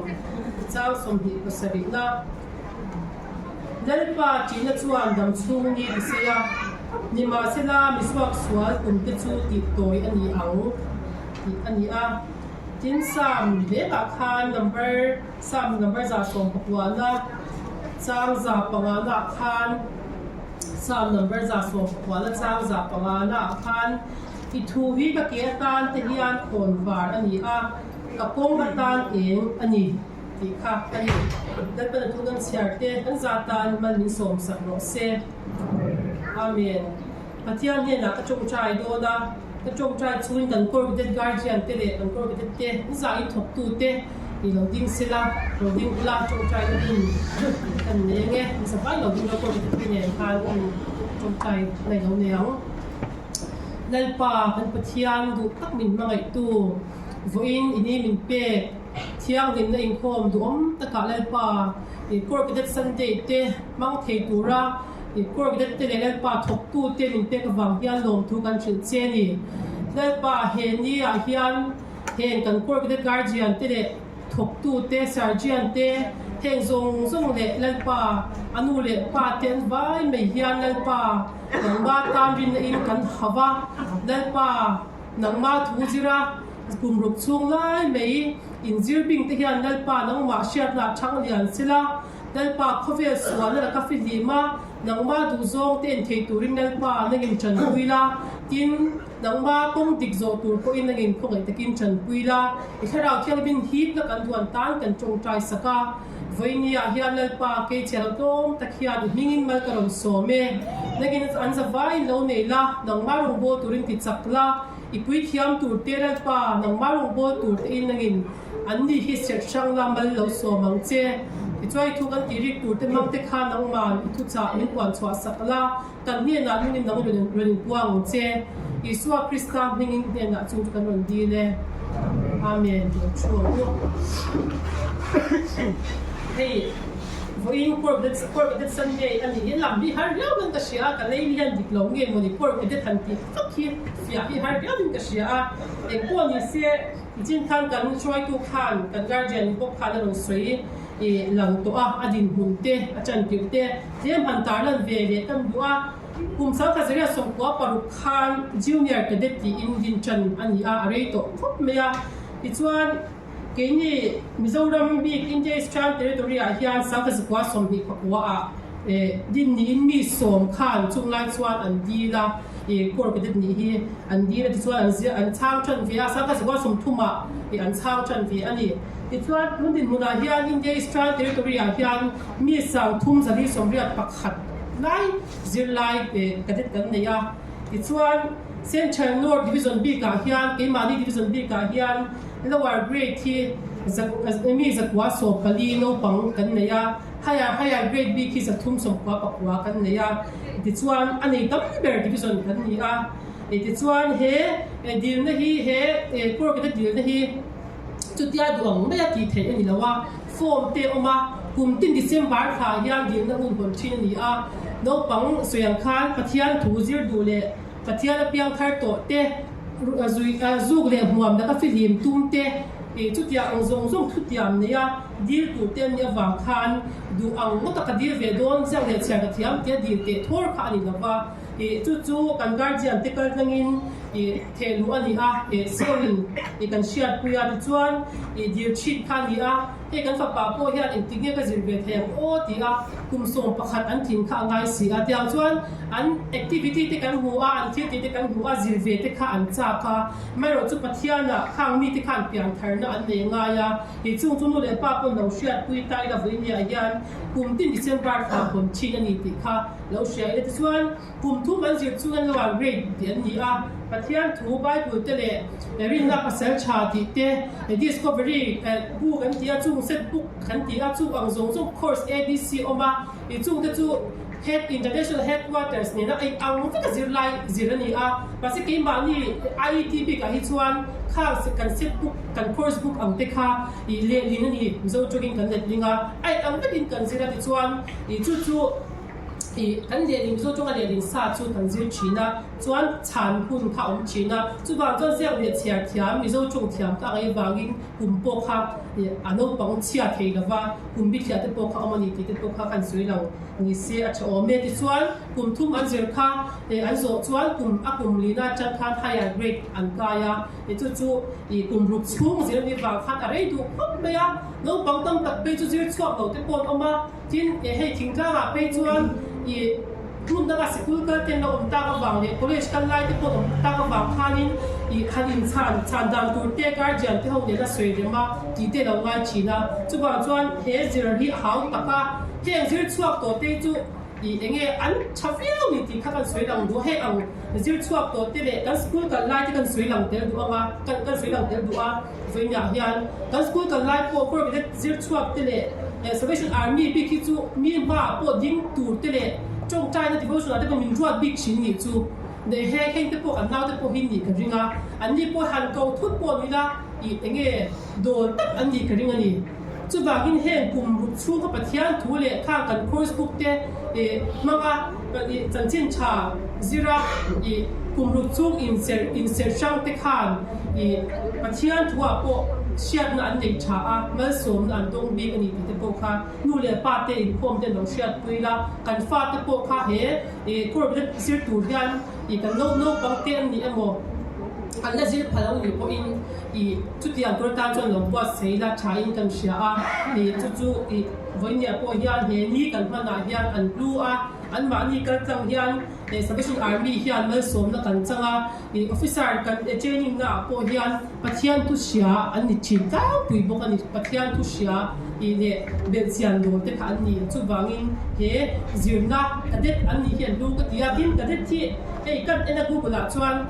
chang 27 na Lalpa ṭihna chuan dam chhung ni ti sei a, nimahsela misuak sual kum te chu tih tawi a ni ang tih a ni a. Tin Psalm vekah khan number Psalm number 119 na chang 5 naah khan Psalm number 119 na chang 5 naah khan I thu hi ka ke atan te hian khawn var a ni a, ka kawng atan eng a ni tih kha a ni. Lalpan a thu kan chhiar te kan za tan mal min sawm sak rawh se. Amen. Pathian hnenah ka tawngtai dawn a, ka tawngtai chungin kan Corps Guardian te leh kan Corps te zain thawktu te i lo ding sela, lo ding ula tawngtai na hun kan nei ange. Zavai lo ding ula Corps te nen khan tawngtai na i lo nei ang. Lalpa kan Pathian duh tak min hmangaihtu, vawiin i ni min pek, thianghlimna inkhawm duhawm takah Lalpa i Corps Cadet Sunday te hmang thei tura. I Corps Cadet te leh Lalpa thawktute min pek avang hian lawmthu kan hrilh che a ni. Lalpa, he ni ah hian heng kan Corps Cadet Guardian te leh thawktute, Sergeant te, heng zawng zawng leh Lalpa, a nu leh pa te an vai mai hian Lalpa nangma tan rinna in kan hauh a, Lalpa nangma thu zira kum ruk chhung lai mai inzir bing te hian Lalpa nangmah hriatna thang lian sela, Lalpa khawvel sualna laka fihlim a, nangma duhzawng te en thei turin Lalpa nangin tanpui la, tin, nangma kawng dik zawh tur pawhin nangin khawngaih takin tanpui la, i thlarau thianghlim hipna kan duan tan kan tawngtai sak a. Vawinia hian Lalpa kei chhiar lo tlawm tak hian i hmingin mal ka rawn sawm e. Nangin an zavaiin lo nei la, nangma rawngbâwl turin ti chak la, i puithiam tur te Lalpa nangma rawngbâwl tur tein nangin An ni hi serh hrang la mal lo sawm ang che. Tichuan i thu kan tih rik tur te hmang te kha nangman i thuchah min puan chhuah sak la, kan hnenah nungin nang rawn inpuang ang che. Isua Krista hmingin hnenah chung chu kan rawn dil e. Amen. Lo thu ang u. Hei vawiin Corps Cadet Sunday a nih hi lam hi har riau in ka hria a, ka lei hian dik lo nge mawni Corps Cadet han tih vak hi fiah hi har riau in ka hria a, engpawh ni se, Nichin khan kan hruaitu khan kan guardian bawk khan a rawn sawi ih lang tawh a, a dinhmun te, a chantirh te tlem han tarlan ve leh kan duh a. Kum 1996 khan Junior Cadet tiin din tan a ni a, a rei tawh khawp mai a. Tichuan keini Mizoram bik India Eastern Territory ah hian 1929 ah din niin mi sawm khan chunglai chuan an dil a. I Corps Cadet nih hi an dil a tichuan an ziah an chhang tan ve a, sangha zakua 30 ah i an chhang tan ve a ni. Tichuan tun dinhmunah hian India Eastern Territory ah hian mi 3481 lai zirlai cadet kan nei a. Tichuan Central North Division bikah hian keimahni division bikah hian lower grade hi mi 114 naupang kan nei a. Higher higher grade bik hi 399 kan nei a, tichuan a nei tam ber division kan ni a, tichuan he dilna hi he Corps Cadet dilna hi chutia duh ang maia tih theih a ni lo a, form te a awm a, kum tin December thla hian dilna hun hawn thin a ni a, naupang sawi ang khan Pathian thu zir duh leh Pathian a piang thar tawh te, zuk leh hmuam laka fihlim tum te, chutia ang zawng zawng thutiam nei a. Dil tur te an nih avang khan duh ang ngawt a ka dil ve dawn ziak leh chhiar ka thiam tia dil teh thawr kha a ni lo va, ih chu chu kan guardian te kal tlangin ih theh luh a ni a, ih sawiin ih kan hriatpui a tichuan ih dil chhit kha a ni a, hei kan fapa pawh hian engtik nge ka zir ve thei ang aw ti a kum 11 an thin kha a ngai si a, tiang chuan an activity te kan hmu a, an thil tih te kan hmu a, zir ve te kha an chak a, amaherawhchu Pathianah khang mite khan piantharna an nei ngai a. Kei chung chu nu leh pa pawn lo hriatpui ta ila vawinia hian kum tin December thla hawn thin a ni tih kha lo hria ila tichuan kum thum an zir chung an lower grade tih an ni a, Pathian thu Bible te leh rinna pasal tha tih te Discovery book an ti a chung set book kan ti a chung ang zawng zawng course ABC awm a i chung te chu Head International Headquarters nena a inang vek a zirlai zir a ni a, mahse keimahni IET bikah hi chuan khang kan set book kan course book ang te kha ih lehling a ni, Mizo tawngin kan letling a, a inang vekin kan zir a tichuan ih chu chu ih kan lehling Mizo tawnga lehling sa chu kan zir thin a, chuan chhan hun kha a awm thin a, chuvang chuan ziak leh chhiar thiam Mizo tawng thiam kha a ngaih avangin kum pawh kha ih a naupang chhia thei lova. Kum bikhiah te pawh kha awm a ni tih te pawh kha kan sawi lo ni se a tha awm e. Tichuan kum thum an zir kha an zawh chuan kum a kum lina atang khan higher grade an kai a, chu chu ih kum ruk chhung zir ni vang khan a rei duh khawp mai a, naupang tam tak phei chu zir chhuak lo te pawh an awm a, tin hei thingtlangah phei chuan ih Hmun danga sikul kal ten la awm tak avang leh college kal lai te pawh awm tak avang khanin ih han inchhan chhan dan tur te guardian te ho nen a sawi rem a tih te lo ngai thin a. Chuvang chuan he zir hi a hau tak a, heng zir chhuak tawh te chu ih enge an tha viau ni tih kha kan sawi lang duh a, heng ang zir chhuak tawh te leh kan school kal lai te kan sawi lang tel duh ang a, kan kan sawi lang tel duh a vawiinah hian kan school kal lai pawh kawr zir chhuak te leh Salvation Army bik hi chu mi hmaah pawh ding tur te leh tawngtaina devotion ah te pawh min ruat bik thin nih chu leh he heng te pawh kan nau te pawh hi nih ka ring a, an ni pawh han ko thut pawh ni la ih enge dawl tak an nih ka ring a ni. Chuvangin heng kum ruk chhunga Pathian thu leh khang kan course book te ih hmanga. Chanchin tha zira i kum ruk chung inserh inserh hrang te khan i Pathian thuah pawh hriatna an nei tha a, malsawmna an dawng bik a ni tih te pawh kha nu leh pa te inkhawm te an lo hriatpui la, kan fate pawh kha he i Corps zir tur hian i kan naupang te an ni emaw an la zir pha lo nih pawhin i chutiang tur atan chuan lo buatsaih la tha in kan hria a, i chu chu i vawinia pawh hian he ni kan hmanah hian an hlu a, anmahni kal tlang hian he Salvation Army hian malsawmna kan chang a, i officer kan training na ah pawh hian Pathian thu hria an ni thin tlangpui bawk a ni, Pathian thu hria i leh belhchian dawn te kha an ni, chuvangin he zirna cadet an nih hi an hlu ka ti a, tin cadet hi hei kan en a google ah chuan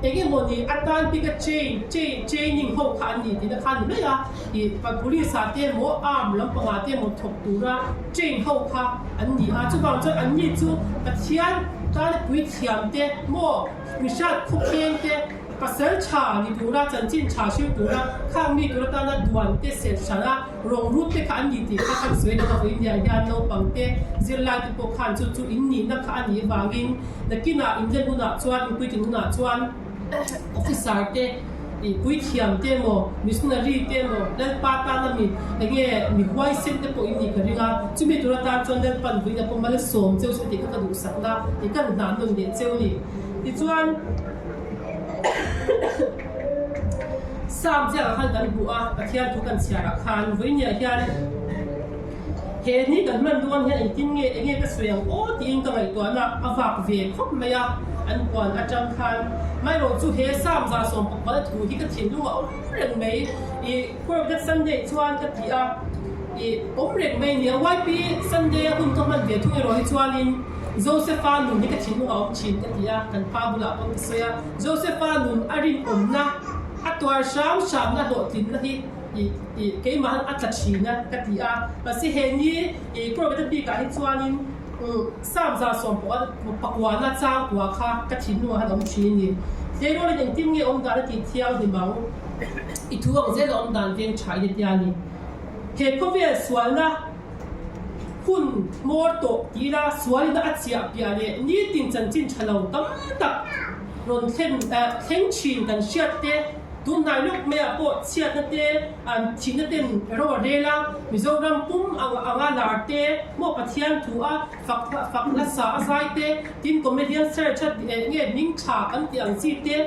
eng emaw ni atan bik a train train training ho kha an ni tihna kha a ni mai a, ih police ah te emaw arm lampangah te emaw thawk tura train ho kha an ni a, chuvang chuan an ni chu Pathian tana puithiam te maw mihriat khawkheng te Pasal tha ni tura, chanchin tha hril tura, khang mi tur atana duan te serh hran a, rawng rut te kha an ni tih kha kan sawi lo a, vawiin hian naupang te, zirlai te pawh khan chu chu in nihna kha a nih avangin nakinah inlen hunah chuan, inpuitlin hunah chuan officer te, ih puithiam te emaw, missionary te emaw, Lalpa tana mi enge mi huaisen te pawh in nih ka ring a, chumi tur atan chuan Lalpan vawiin a pawh malsawm cheu se tih kha ka duhsakna ih kan hnah nawn leh cheu ni. Tichuan. Sam chiangah khan kan hmuh a, Pathian thu kan chhiarah khan vawinia hian he ni kan hman dawn hian engtin nge enge ka sawi ang aw tiin ka ngaihtuahna a vak ve khawp mai a, an huan atang khan maherawh chu he Sam zahsawm pakhat thu hi ka thinlung a awm reng mai i Corvette Sunday chuan ka ti a i awm reng mai nia YP Sunday a hun ka hman ve thung erawh hi chuanin Josepha nun hi ka thinlung a awm thin ka ti a, kan pa bulah pawh ka sawi a, Josepha nun a rinawmna, a tuar hram hramna hlawhtlinna hi ih ih keimah hian a tla thin a ka ti a, mahse he ni ih Corvette bikah hi chuanin umm Samza sawmpawh a pakuana changkua kha ka thinlungah hian a awm thin a ni. Tleirawl in engtin nge awm dan a tih thianghlim ang? I thu ang zel a awm dan veng tha in a tia ni. He khawvel sualna Hun hmawr tawh ti ila sualina a chiah piah leh nitin chanchin tha lo tam tak rawn thlen thleng thin kan hriat te, tunhnai lawk maiah pawh chhiatna te an thihna ten ro a rel a, Mizoram pum ang anga lar te, maw Pathian thu a fak fak nasa a zai te, tin comedian search a nge hming tha kan tih ang chi te,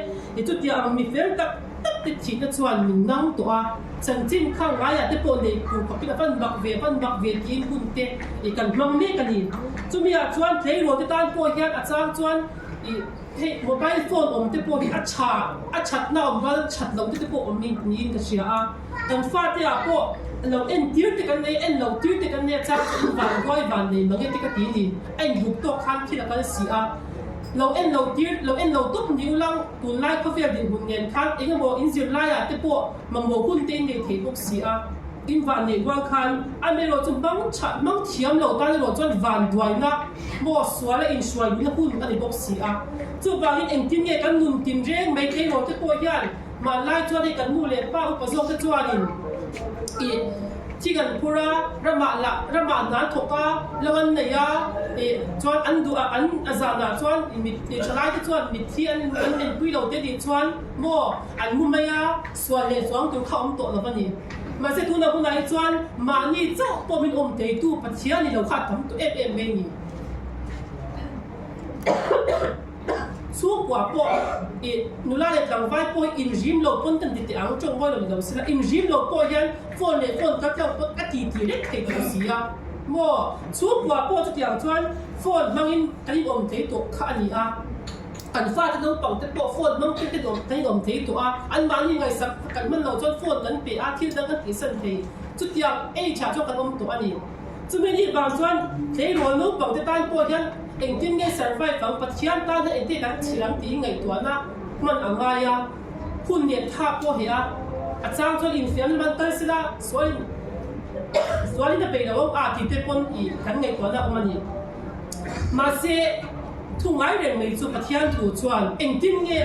chutiang ang mi fel tak tak te thihna chuan min nang tawh a. Chanchin kha ngaiah te pawh nei tur khawpin a van bak ve, van bak ve tiin hun te ih kan hmang mek a ni. Chumi ah chuan tleirawl te tan pawh hian a chang chuan ih hei mobile phone awm te pawh hi a tha, a thatna awm rual that loh te te pawh awm niin ka hria a. Kan fate ah pawh lo en tir te kan nei, en lo tir te kan nei a chang chuan in van huai van nei mange te ka ti ni. A inbuk tawk khan thil a kal si a. Lo en lo tir, lo en lo tawp ni ulang tunlai khawvel dinhmun nen khan engemaw in zirlaiah te pawh mamawh hun te in nei thei bawk si a, in van neih rual khan amaherawh chu hmang tha, hmang thiam lo tan erawh chuan van duaina maw sual a inhruai duhna hun a ni bawk si a. Chuvangin engtin nge kan nun tin reng mai tleirawl te pawh hian Hmanlai chuan hei kan nu leh pa upa zawk te chuanin ih thing an phur a, ramah lah ramah hna an thawk a, lo an nei a, ih chuan an duh a an a zanah chuan mit ih thalai te chuan mitthi an an enpui lo te tih chuan maw an mu mai a, sual leh chuang tur kha awm tawh lo a ni. Mahse tunah hunah hi chuan mahni chauh pawh min awm theitu Pathian ni lo kha a tam tawh em em mai a ni. Chhungkua pawh ih nula leh tlangval pawh hi inrim lo pawn kan ti teh ang, tawng mawi lo ni lo sila inrim lo pawh hian phone leh phone kal tlang pawn a ti ti reng thei tawh si a maw? Chhungkua pawh chutiang chuan phone hmangin kan inawm thei tawh kha a ni a, kan fate naupang te pawh phone hmang te kan inawm thei tawh a, anmahni ngaihsak kan hman loh chuan phone kan pe a, thil dang kan tihsan thei, chutiang age ah chuan kan awm tawh a ni. Chumi nih vang chuan tleirawl naupang te tan pawh hian engtin nge survive ang, Pathian tan hian engtin kan chhir ang tiin ngaihtuahna hman a ngai a, hun leh tha pawh heh a, a chang chuan infiamna man kal sela sualin sualin a peih lo ang a tih te pawn ih kan ngaihtuahna a awm a ni. Mahse thu ngai reng mai chu Pathian thu chuan engtin nge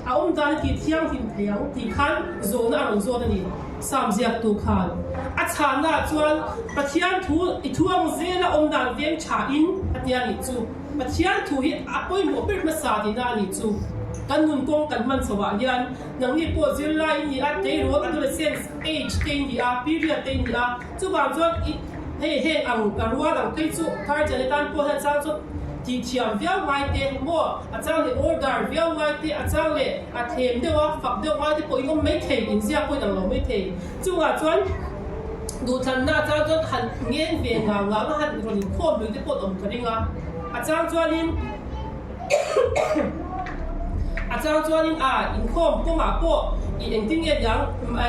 a awm dan a tih thianghlim thei ang tih khan zawhna a rawn zawt a ni. Sam ziaktu khan a chhahnaah chuan Pathian thu i thu ang zela awm dan veng thain a tia nih chu. Pathian thu hi a pawimawh ber hmasa tihna a nih chu. Kan nun kawng kan hman chho ah hian nangni pawh zirlai in ni a, tleirawl, adolescence age, te in ni a, period te in ni a, chuvang chuan i hei heng ang a rual ang phei chu guardian atan pawh hian chang chu tih thiam viau ngai te maw, a chang leh order viau ngai te, a chang leh a thlem deuh a, fak deuh ngai te pawh in awm mai thei, inziak pawh in ang lo mai thei. Chungah chuan duhthlanna a chang chuan han ngen ve ngang ngang a, han rawn inkhawm lui te pawh an awm ka ring a. A chang chuanin a chang chuanin a inkhawm kawngah pawh i engtin nge niang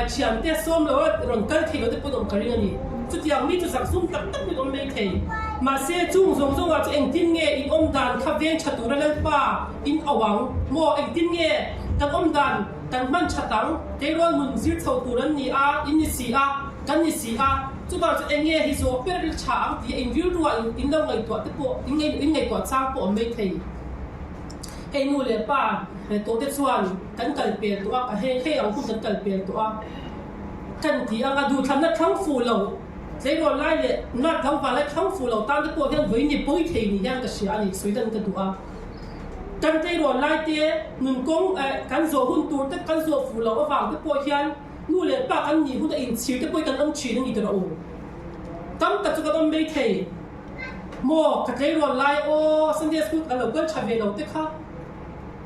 thiante sawm lo a rawn kal thei lo te pawh an awm ka ring a ni. Chutiang mi chu zakzum tak tak in awm mai thei. Mahse chung zawng zawngah chu engtin nge in awm dan kha veng tha tura Lalpa in auh ang maw? Engtin nge kan awm dan Kan hman that ang, tleirawl nun zir chho tur an ni a, in ni si a, kan ni si a, chuvang chu eng nge hi zawh ber ril tha ang tih a in rilruah in lo ngaihtuah te pawh, in ngaihtuah chang pawh awm mai thei. Hei nu leh pa tawh te chuan kan kal pel tawh a, ka heng hei ang hun kan kal pel tawh a, kan ti ang a, duhthlanna thlang fuh lo, tleirawl lai leh nat tlangval lai thlang fuh lo tan te pawh hian vawiin ni pawi thei ni hian ka hria a ni, sawi dan ka duh a. Kan tleirawl lai te, nun kawng kan zawh hun tur te kan zawh fuh loh avang te pawh hian nu leh pa kan nih hun a inchhir te pawh hi kan awm thin a ni tawh u. Tam tak chu kan awm mai thei. Maw ka tleirawl lai aw Sunday school ka lo kal tha ve lo te kha.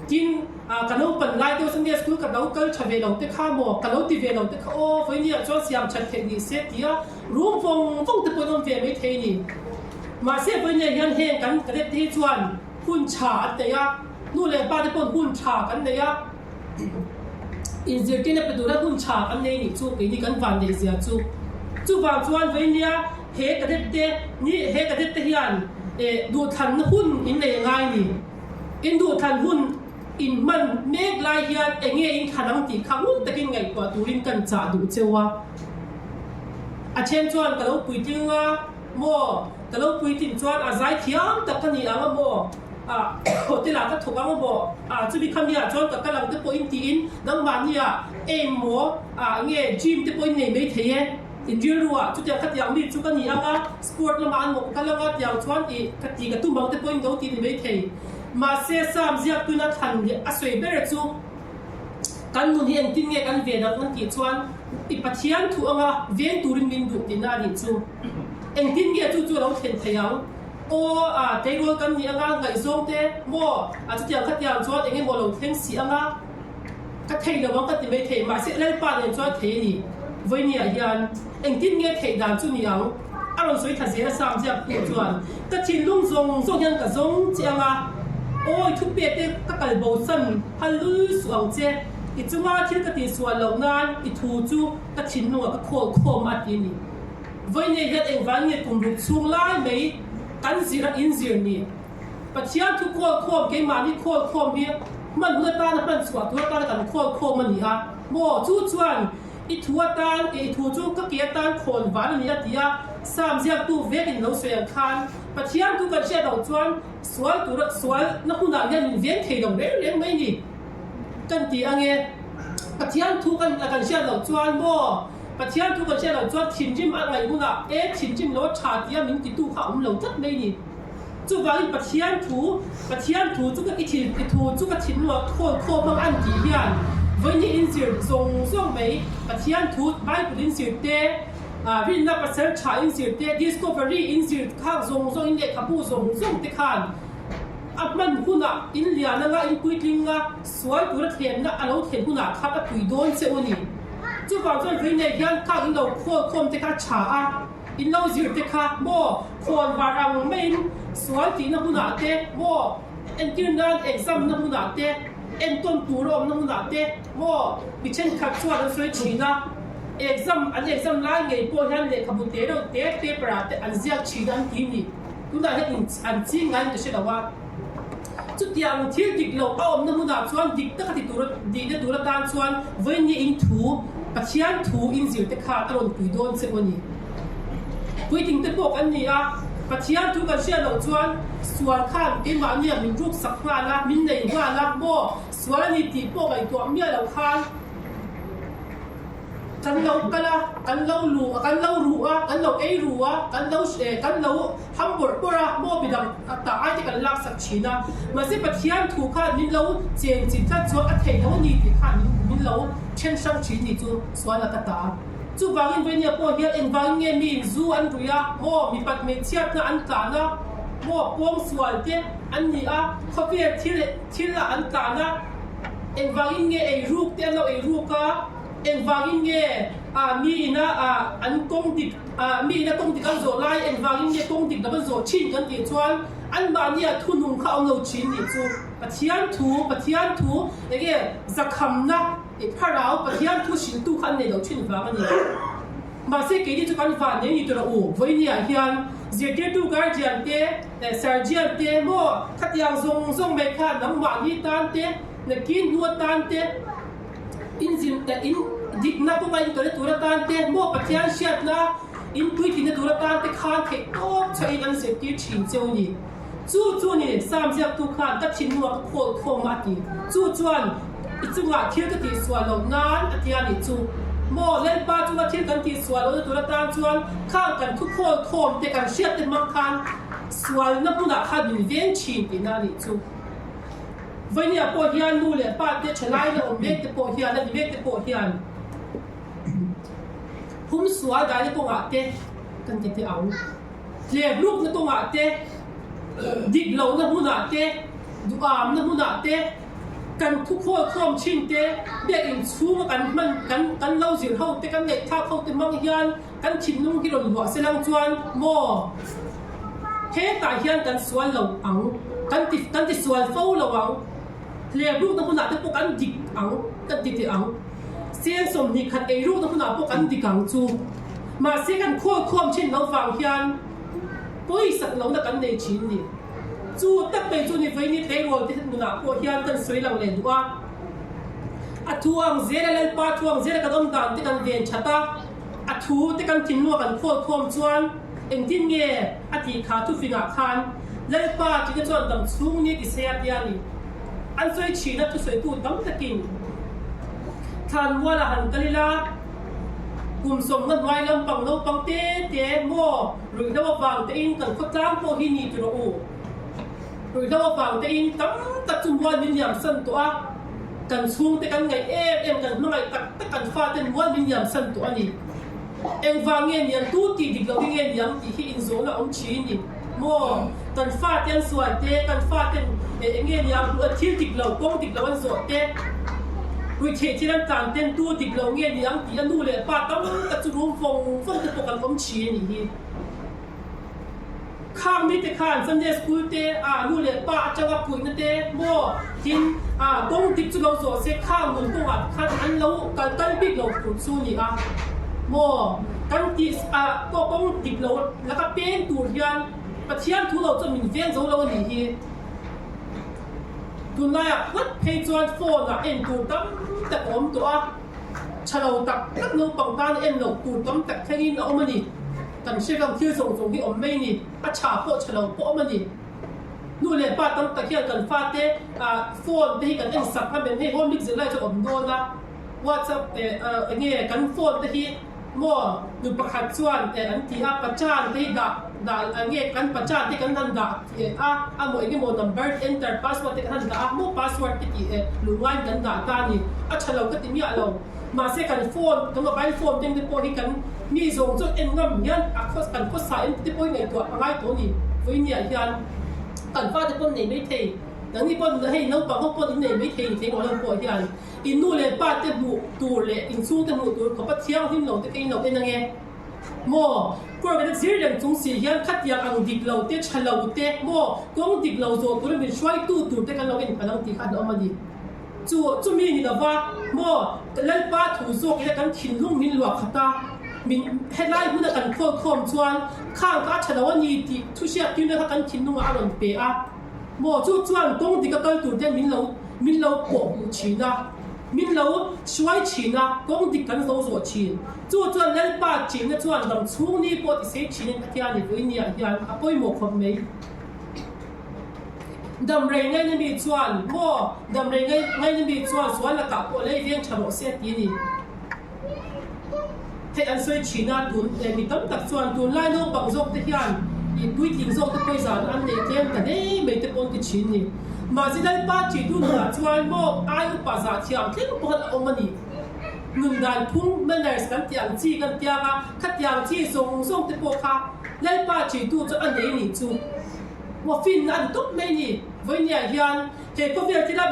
Tin, ka naupan lai deuh Sunday school ka lo kal tha ve lo te kha maw ka lo ti ve lo te kha aw vawinia chuan siam that theih ni se tia rum vawng vawng te pawh in awm ve mai thei a ni. Mahse vawinia hian heng kan cadet te hi chuan hun tha an nei a, nu leh pa te pawn hun tha kan nei a, inzirtirna pe tura hun tha kan nei nih chu keini kan van neih zia chu. Chuvang chuan vawinia he cadet te ni he cadet te hian eh duhthlanna hun in nei a ngai ni. In duhthlan hun in hman mek lai hian enge in thlan ang tih kha ngun takin ngaihtuah turin kan chah duh cheu a. A then chuan ka lo puitling a. Maw? Ka lo puitlin chuan a zai thiam tak ka ni ang a maw? Ah, hotel ah ka thawk ang a maw? Ah, chumi kha miah chuan ka kal ang te pawhin tiin nangmahni ah aim maw? Ah, nge gym te pawhin nei mai thei e? In rilru ah chutiang khatiang mi chu ka ni ang a, sport lamah an maw ka kal ang a tiang chuan ih ka ti ka tum ang te pawhin lo ti ni mai thei. Mahse, Sam ziaktuin a thlan leh a sawi ber chu Kan nun hi engtin nge kan ven ang an tih chuan i Pathian thu anga veng turin min duh tihna a nih chu. Engtin nge chu chu a lo thlen thei ang? Aw, a tleirawl kan nih anga ngaihzawng te maw a chutiang khatiang chuan eng emaw lo thleng si anga ka thei lo ang ka ti mai thei mahse Lalpa nen chuan thei a ni. Vawinia hian engtin nge theih dan chu ni ang? A rawn sawi tha zel a Sam ziak tu chuan ka thinlung zawng zawng hian ka zawng che anga awi thupek te ka kal bo san Hal lul suh ang che, i chunga thil ka tihsual loh nan i thu chu ka thinlungah ka khawl khawm a ti a ni. Vawiinei hian engvang nge kum ruk chhung lai mai kan zir a inzir ni? Pathian thu khawl khawm keimahni khawl khawm hi hman hun atana hman chhuah tur atana kan khawl khawm a ni a maw? Chu chuan i thu atan i thu chu ka ke atan khawn van a ni a ti a, Sam ziaktu vekin lo sawi ang khan Pathian thu kan hriat loh chuan Sual tura sual na hunah hian min veng thei lo reng reng mai ni kan ti ange. Pathian thu kan kan hriat loh chuan maw Pathian thu kan hriat loh chuan thinrim a ngaih hunah e thinrim lo tha tia min titu kha a awm lo tlat mai ni. Chuvangin Pathian thu Pathian thu chu ka i thin i thu chu ka thinlungah khawl khawm ang an tih hian vawiin inzir zawng zawng mai Pathian thu Bible inzir te Rinna pasal tha in zir te, discovery in zir khak zawng zawng in lehkhabu zawng zawng te khan a hman hunah in lian anga in puitling a sual tura thlemna a lo thlen hunah khan a pui dawn che u ni. Chuvang chuan vei nei hian khak in lo khawl khawm te kha a tha a, in lo zir te kha maw khawn var ang maiin sual tihna hunah te maw entir nan exam na hunah te entawn tur a awmna hunah te maw mi thenkhat chuan an sawi thin a. Exam an exam lai ngei pawh hian lehkhabu te reuh te paper ah te an ziak thin a an ti ni. Tunah hian in an ching ngaiin ka hre lo a. Chutiang thil dik loh a awmna hmunah chuan dik taka ti tur dihna tur atan chuan vawiin in thu Pathian thu in zir te khan a rawn pui dawn che u a ni. Puitling te pawh kan ni a, Pathian thu kan hriat loh chuan sual khan keimahnia min ruk sak nghal a, min nei nghal a, maw sual a ni tih pawh ngaihtuah miah lo khan. Kan lo kal a, kan lo lu a, kan lo ru a, kan lo ei ru a, kan lo kan lo ham bawrh bawrh a, maw midang tah ai te kan lak sak thin a. Mahse Pathian thu khan min lo chen chin tlat chuan a theih lo a ni tih khan min min lo then hrang thin ni chu sual a ka ta. Chuvangin Vainia pawh hian engvangin nge miin zu an rui a, maw mipat hmeichhiatna an tlan a, maw pawngsual te an ni a, khawvel thil thil ah an tlan a, engvangin nge eiruk te an lo eiruk a, Engvangin nge ah mi ina ah an kawng dik ah mi ina kawng dik an zawh lai engvangin nge kawng dik lam an zawh thin kan tih chuan anmahnia thunung kha a awm lo thin nih chu Pathian thu Pathian thu enge zakhamna i thlarau Pathian thu hriltu kha an nei lo thin vang a ni. Mahse keini chu kan van nei ni tur a u vawinia hian zirtirtu guardian te eh sergeant te maw khatiang zawng zawng mai khan nangmahni tan te nakin hnu atan te In zin eh in dikna kawnga in tawlh tur atan te, maw Pathian hriatna in puitlinna tur atan te khan theih tawp chhuahin an zirtir thin cheu ni. Chu chu ni Sam ziaktu khan ka thinlungah ka khawl khawm a ti. Chu chuan i chungah thil ka tihsual loh nan a tia ni chu. Maw Lalpa chunga thil kan tihsual lohna tur atan chuan khang kan thu khawl khawm te kan hriat te hmang khan sualna hmunah khan min veng thin tihna a nih chu. Vainia pawh hian nu leh pa te thalai la awm mek te pawh hian a ni mek te pawh hian hum sual daina kawngah te kan ti teh ang. Hlep rukna kawngah te, dik lohna hmunah te, duhamna hmunah te, kan thu khawl khawm thin te, biakinn chhunga kan hman kan kan lo zir ho te, kan ngaihthlak ho te hmang hian kan thinlung hi rawn luah se lang chuan maw hetah hian kan sual lo ang, kan ti kan ti sual fo lo ang, hlebrukna hmunah te pawh kan dik ang kan ti teh ang, seng 20 khat eirukna hmunah pawh kan dik ang chu. Mahse kan khawl khawm thin lo vang hian pawisak lohna kan nei thin ni. Chu tak mai chu ni vaini tleirawl te nunah pawh hian kan sawi lang leh duh a. A thu ang zela Lalpa thu ang zela kan awm dan te kan ven that a, a thu te kan thinlung a kan khawl khawm chuan engtin nge a tih kha thufingah khan Lalpa tihna chuan dam chhung ni ti se a tia ni. An sawi thin a thusawitu tam takin Thlanmuala han kal ila kum 50 hnuai lampang naupang te te maw ruihhlo avang tein kan khawtlang pawh hi ni ti rawh u. Ruihhlo avang tein tam tak chu mual min liam san tawh a, kan chhungte kan ngaih em em, kan hmangaih tak tak kan faten mual min liam san tawh a ni. Engvang nge niang, tu tih dik loh hi nge niang tih hi inzawhna awm thin ni maw? Kan fate an sual te, kan faten eng nge niang thil dik lo, kawng dik lo an zawh te, ruihtheih thil an tlan ten tu dik loh nge niang tih a nu leh pa tam tak chu rum vawng vawng te pawh kan awm thin a nih hi. Khang mite khan Sunday School te ah nu leh pa atanga puihna te maw tin ah kawng dik chu lo zawh se khang nun kawngah te khan an lo kal kal bik lo tur chu ni a maw kan tih ah pawh kawng dik lo laka peng tur hian Pathian thu lo chuan min veng zo lo a nih hi. Tunlaiah nghat phei chuan phone ah en tur tam tak a awm tawh a, tha lo tak tak naupang tan en loh tur tam tak thlengin a awm a ni. Kan hre kang thil zawng zawng hi awm mai ni, a tha pawh tha lo pawh awm a ni. Nu leh pa tam tak hian kan fate phone te hi kan en sak a men hei home lik zirlai chu awm dawn a, whatsapp eng nge kan phone te hi maw nu pakhat chuan an ti a pachan te hi dah dah eng nge kan pachan te kan han dah a a maw eng emaw number enter password te kan han dah a maw password te tih lungngai in kan dah ta a ni, a tha lo ka ti miah lo. Mahse kan phone, kan mobile phone teng te pawh hi kan mi zawng chuan en ngam hian a khaw kan khawsa em te pawh hi ngaihtuah a ngai tawh a ni. Vawinia hian kan fate pawn nei mai thei, nangni pawn hei naupang ho pawn in nei mai thei thei maw lo pawh hian in nu leh pa te hmuh tur leh in chhungte hmuh tur khawpa thianghlim lo te kha in lo en ange maw? Kawr kan zir reng chung si hian khatiang ang dik lo te, tha lo te maw kawng dik lo zawh tura min hruaitu tur te kan lo en phan ang tih kha an awm a ni. Chu chumi ni lova maw Lalpa thu zawk ila kan thinlung min luah khat a, min helai hmuna kan khawl khawm chuan khang kha a tha lo a ni tih thu hriat tirna kha kan thinlungah a rawn pe a maw chu chuan kawng dik a kal tur ten min lo min lo pawh hmuh thin a, min lo hruai thin a, kawng dik kan zo zawh thin. Chu chuan Lalpa chinna chuan dam chhung ni pawh ti sei thinin Pathian i vawinia hian a pawimawh khawp mai. Damrei ngaina mi chuan maw damrei ngaina mi chuan sual lakah pawh lei veng tha rawh se a ti a ni. Hei an sawi thin a, tun mi tam tak chuan tunlai naupang zawk te hian ih puitling zawk te pawh zan an nei tlem ta hle mai te pawh an ti thin ni. Mahse Lalpa tih tu nunah chuan maw ai upa zah thiam thleng pawh khan a awm a ni. Nun dan phung, manners, kan tih ang chi kan tiang a, khatiang chi zawng zawng te pawh kha Lalpa tih tu chu a nei nih chu. Maw finna a ni tawp mai ni. Vawinia hian he khawvel thila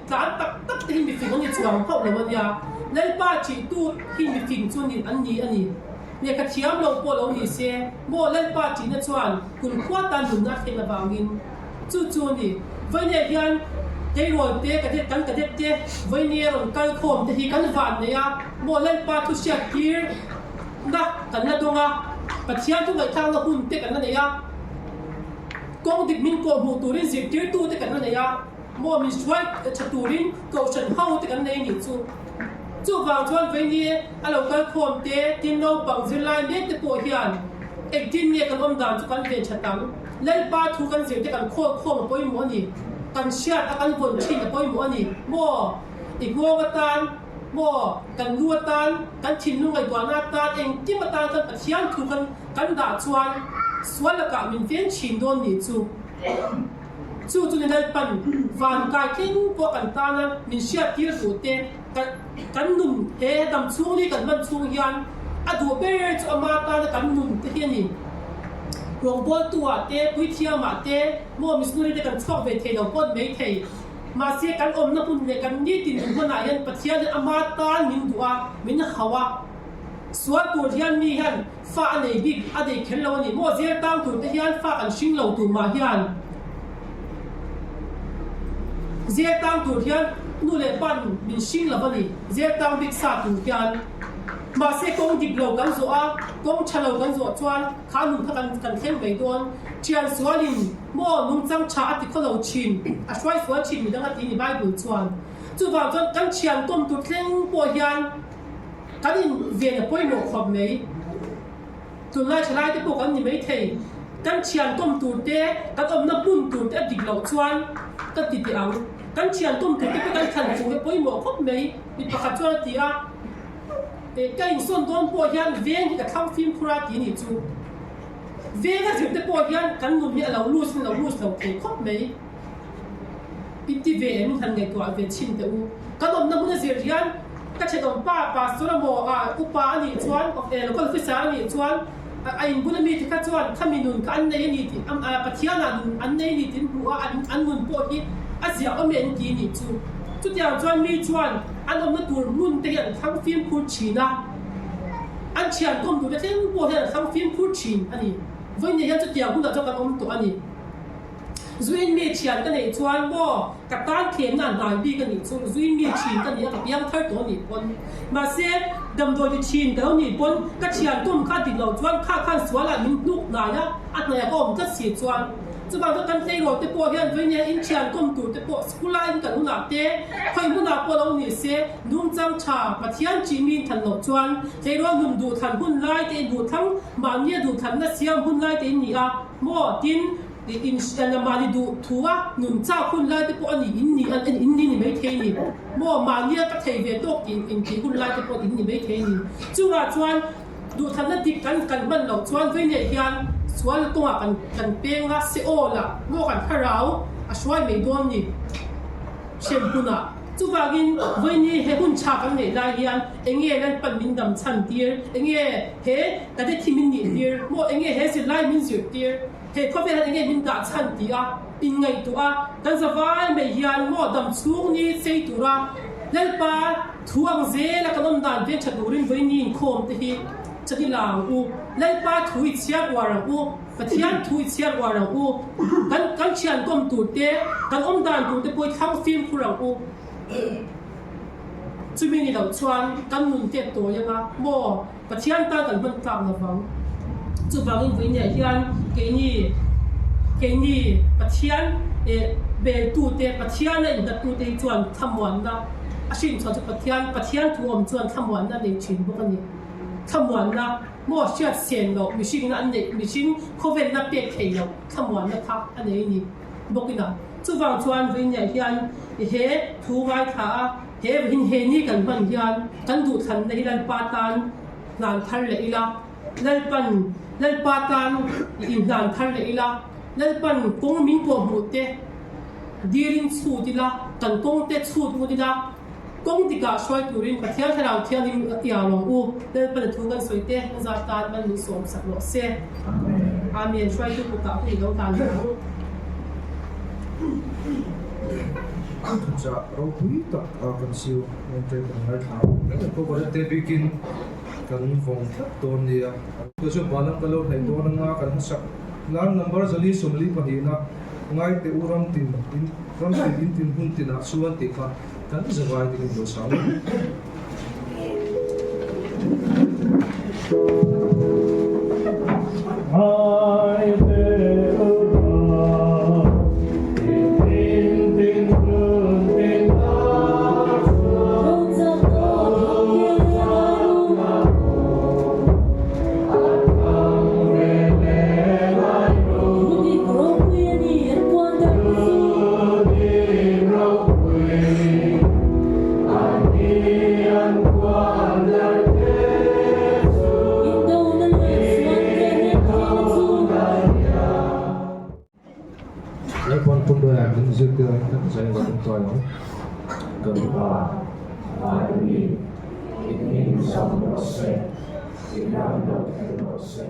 tlan tak tak te hi mifing an ni chuang hauh lo a nia. Lalpa tih tu hi mifing chu ni an ni a ni. Lehkha thiam lo pawh lo ni se, maw Lalpa tihna chuan kumkhua tan nunna a thleng avangin chu chu a ni. Vawinia hian tleirawl te, cadet kan cadet te vawinia rawn kal khawm te hi kan van nei a, maw Lalpa thu hriat tir na kan la dawng a, Pathian thu ngaihthlakna hun te kan la nei a, kawng dik min kawh hmuh turin zirtirtu te kan la nei a, maw min hruai tha turin kohhran ho te kan nei nih chu. Chuvang chuan veinie a lo kal khawm te, tin naupang zirlai mek te pawh hian engtin nge kan awm dan chu kan ven that ang? Lalpa thu kan zir te kan khawl khawm a pawimawh a ni. Kan hriat a kan vawn thin a pawimawh a ni. Maw? I nghawng atan, maw? Kan lu atan, kan thinlung ngaihtuahna atan, engkim atan kan Pathian thu kan kan dah chuan sual lakah min ven thin dawn nih chu. Chu chu ni Lalpan van kai thleng pawh kan tana min hriattir duh te, kan nun he dam chhung ni kan hman chhung hian a duh ber chu ama tana kan nun te hi a ni. Rawngbawltu ah te, puithiam ah te, maw missionary te kan chhuak ve thei lo pawh mai thei. Mahse kan awmna hmun leh kan nitin nun hmanah hian Pathian hian ama tan min duh a, min hauh a. Sual tur hian mi hian fa a nei bik a nei kher lo a ni maw? Zel tang tur te hian fa kan hring lo tur mah hian zel tang tur hian nu leh pa min hring lo a ni, zel tang bik sa tur hian. Mahse kawng dik lo kan zawh a, kawng tha lo kan zawh chuan kha nun kha kan kan thleng mai dawn. Thian sualin maw nungchang tha a ti khaw lo thin, a hruai sual thin midang a ti ni Bible chuan. Chuvang chuan kan thian kawm tur thleng pawh hian Kan in ven a pawimawh khawp mai. Tunlai thalai te pawh kan ni mai thei. Kan thian kawm tur te, kan awmna hmun tur te a dik loh chuan ka ti teh ang. Kan thian kawm tur te pawh kan thlan fuh hi a pawimawh khawp mai. Mi pakhat chuan a ti a, Ka insawn dawn pawh hian veng hi ka thlang fimkhur a ti nih chu. Veng a zir te pawh hian kan nun hi a lo lus in a lo lus lo thei khawp mai. I ti ve em han ngaihtuah ve chhin teh u. Kan awmna hmun a zir hian ka thenawm pa pastor emaw a upa a nih chuan local officer a nih chuan a inbun ami te kha chuan khami nun kha an nei a ni tih Pathian ah nun an nei a ni tih an hmu a an nun pawh hi a ziah awm e an ti a nih chu. Chutiang chuan mi chuan an awmna tur hmun te hi an thlang fimkhur thin a, an thian kawm tur te thleng pawh hian an thlang fimkhur thin a ni. Vawiin hian chutiang hunah chuan kan awm tawh a ni. Zuin mi thian ka neih chuan maw ka tan thlenna a hnai bik a nih chu zuin mi thin ka nih a ka piang thar tawh a nih pawn mahse damdawi ti thin ka lo nih pawn ka thian tum kha a dik loh chuan kha khan sual ah min hnuk hnai a a hnaih ah ka awm tlat si chuan chuvang chuan kan tleirawl te pawh hian vawiin hian in thian kawm tur te pawh school a in kal hunah te khawi hmunah pawh lo ni se nungchang tha Pathian tih mi in than loh chuan tleirawl nun duhthlan hun lai te in duhthlang mahnia duhthlanna siam hun lai te in ni a. Maw? Tin, in mahni duh thu a nun chak hun lai te pawh a ni, in ni an in ni ni mai thei ni. Maw? Mahnia ka thei ve tawk tih in tih hun lai te pawh in ni mai thei ni. Chungah chuan duhthatna dik kan kan hman loh chuan vei nei hian sual kawngah kan kan peng a, se awl a, maw kan thlarau a hruai mai dawn ni. Hrem hunah. Chuvangin vawiini he hun tha kan neih lai hian enge Lalpan min dam chhan tir, enge he Cadet hi min nih tir, maw enge he zirlai min zir tir, he khawvel hian enge min dah chhan tih a inngaihtuah a, kan zavai mai hian maw dam chhung ni chei tura Lalpa thu ang zela kan awm dan veng tha turin vawiini inkhawm te hi chati la ang u, Lalpa thu i chhiar uar ang u. Pathian thu i chhiar uar ang u. Kan kan thian kawm tur te, kan awm dan tur te pawh i thlang fimkhur ang u. Chumi ni loh chuan kan nun te tawi anga maw Pathian tan kan hman tlak lo vang. Chuvangin vawinia hian keini keini Pathian eh beltu te, Pathian a inhlattu te hi chuan thlamuanna a hrinchhuah chu Pathian Pathian thu awm chuan thlamuanna a nei thin bawk a ni. Thlamuanna. Maw hriat sen loh mihringna an neih mihring khawvelna pek thei loh thlamuanna kha a nei a ni bawk ina. Chuvang chuan vawiiniah hian he thu ngaithla a, he vawiin he ni kan hman hian kan duhthlanna hi Lalpa tan. hlan thar leh ila, Lalpan Lalpa tan i inhlan thar leh ila, Lalpan kawng min kawh hmuh te dilin chhut ila, kan kawng te chhut ngut ila, kawng dikah hruai turin Pathian Thlarau Thianghlim a ti ang u, Lalpan a thu kan sawi te a zat tan man min sawm sak rawh se. Amen. Hruaitu kutah hun i lo tan leh ang. Thuchah ropui tak a kan siu ente kan ngaithla a, Coconut te bikin kan vawng tlat dawn nia. Chu chu Balam ka lo hnaih dawn anga kan hmasak nan number 442 na ngaite u ram tin in ram tin in tin hun tinah chuan tih kha kan zavai ding in lo sang. Lalpawn tum ber min zirtir ang kan zai lo tum tawi ang. Kan Pa, Van mi, i hming zam rawh se, i ram lo thleng rawh se.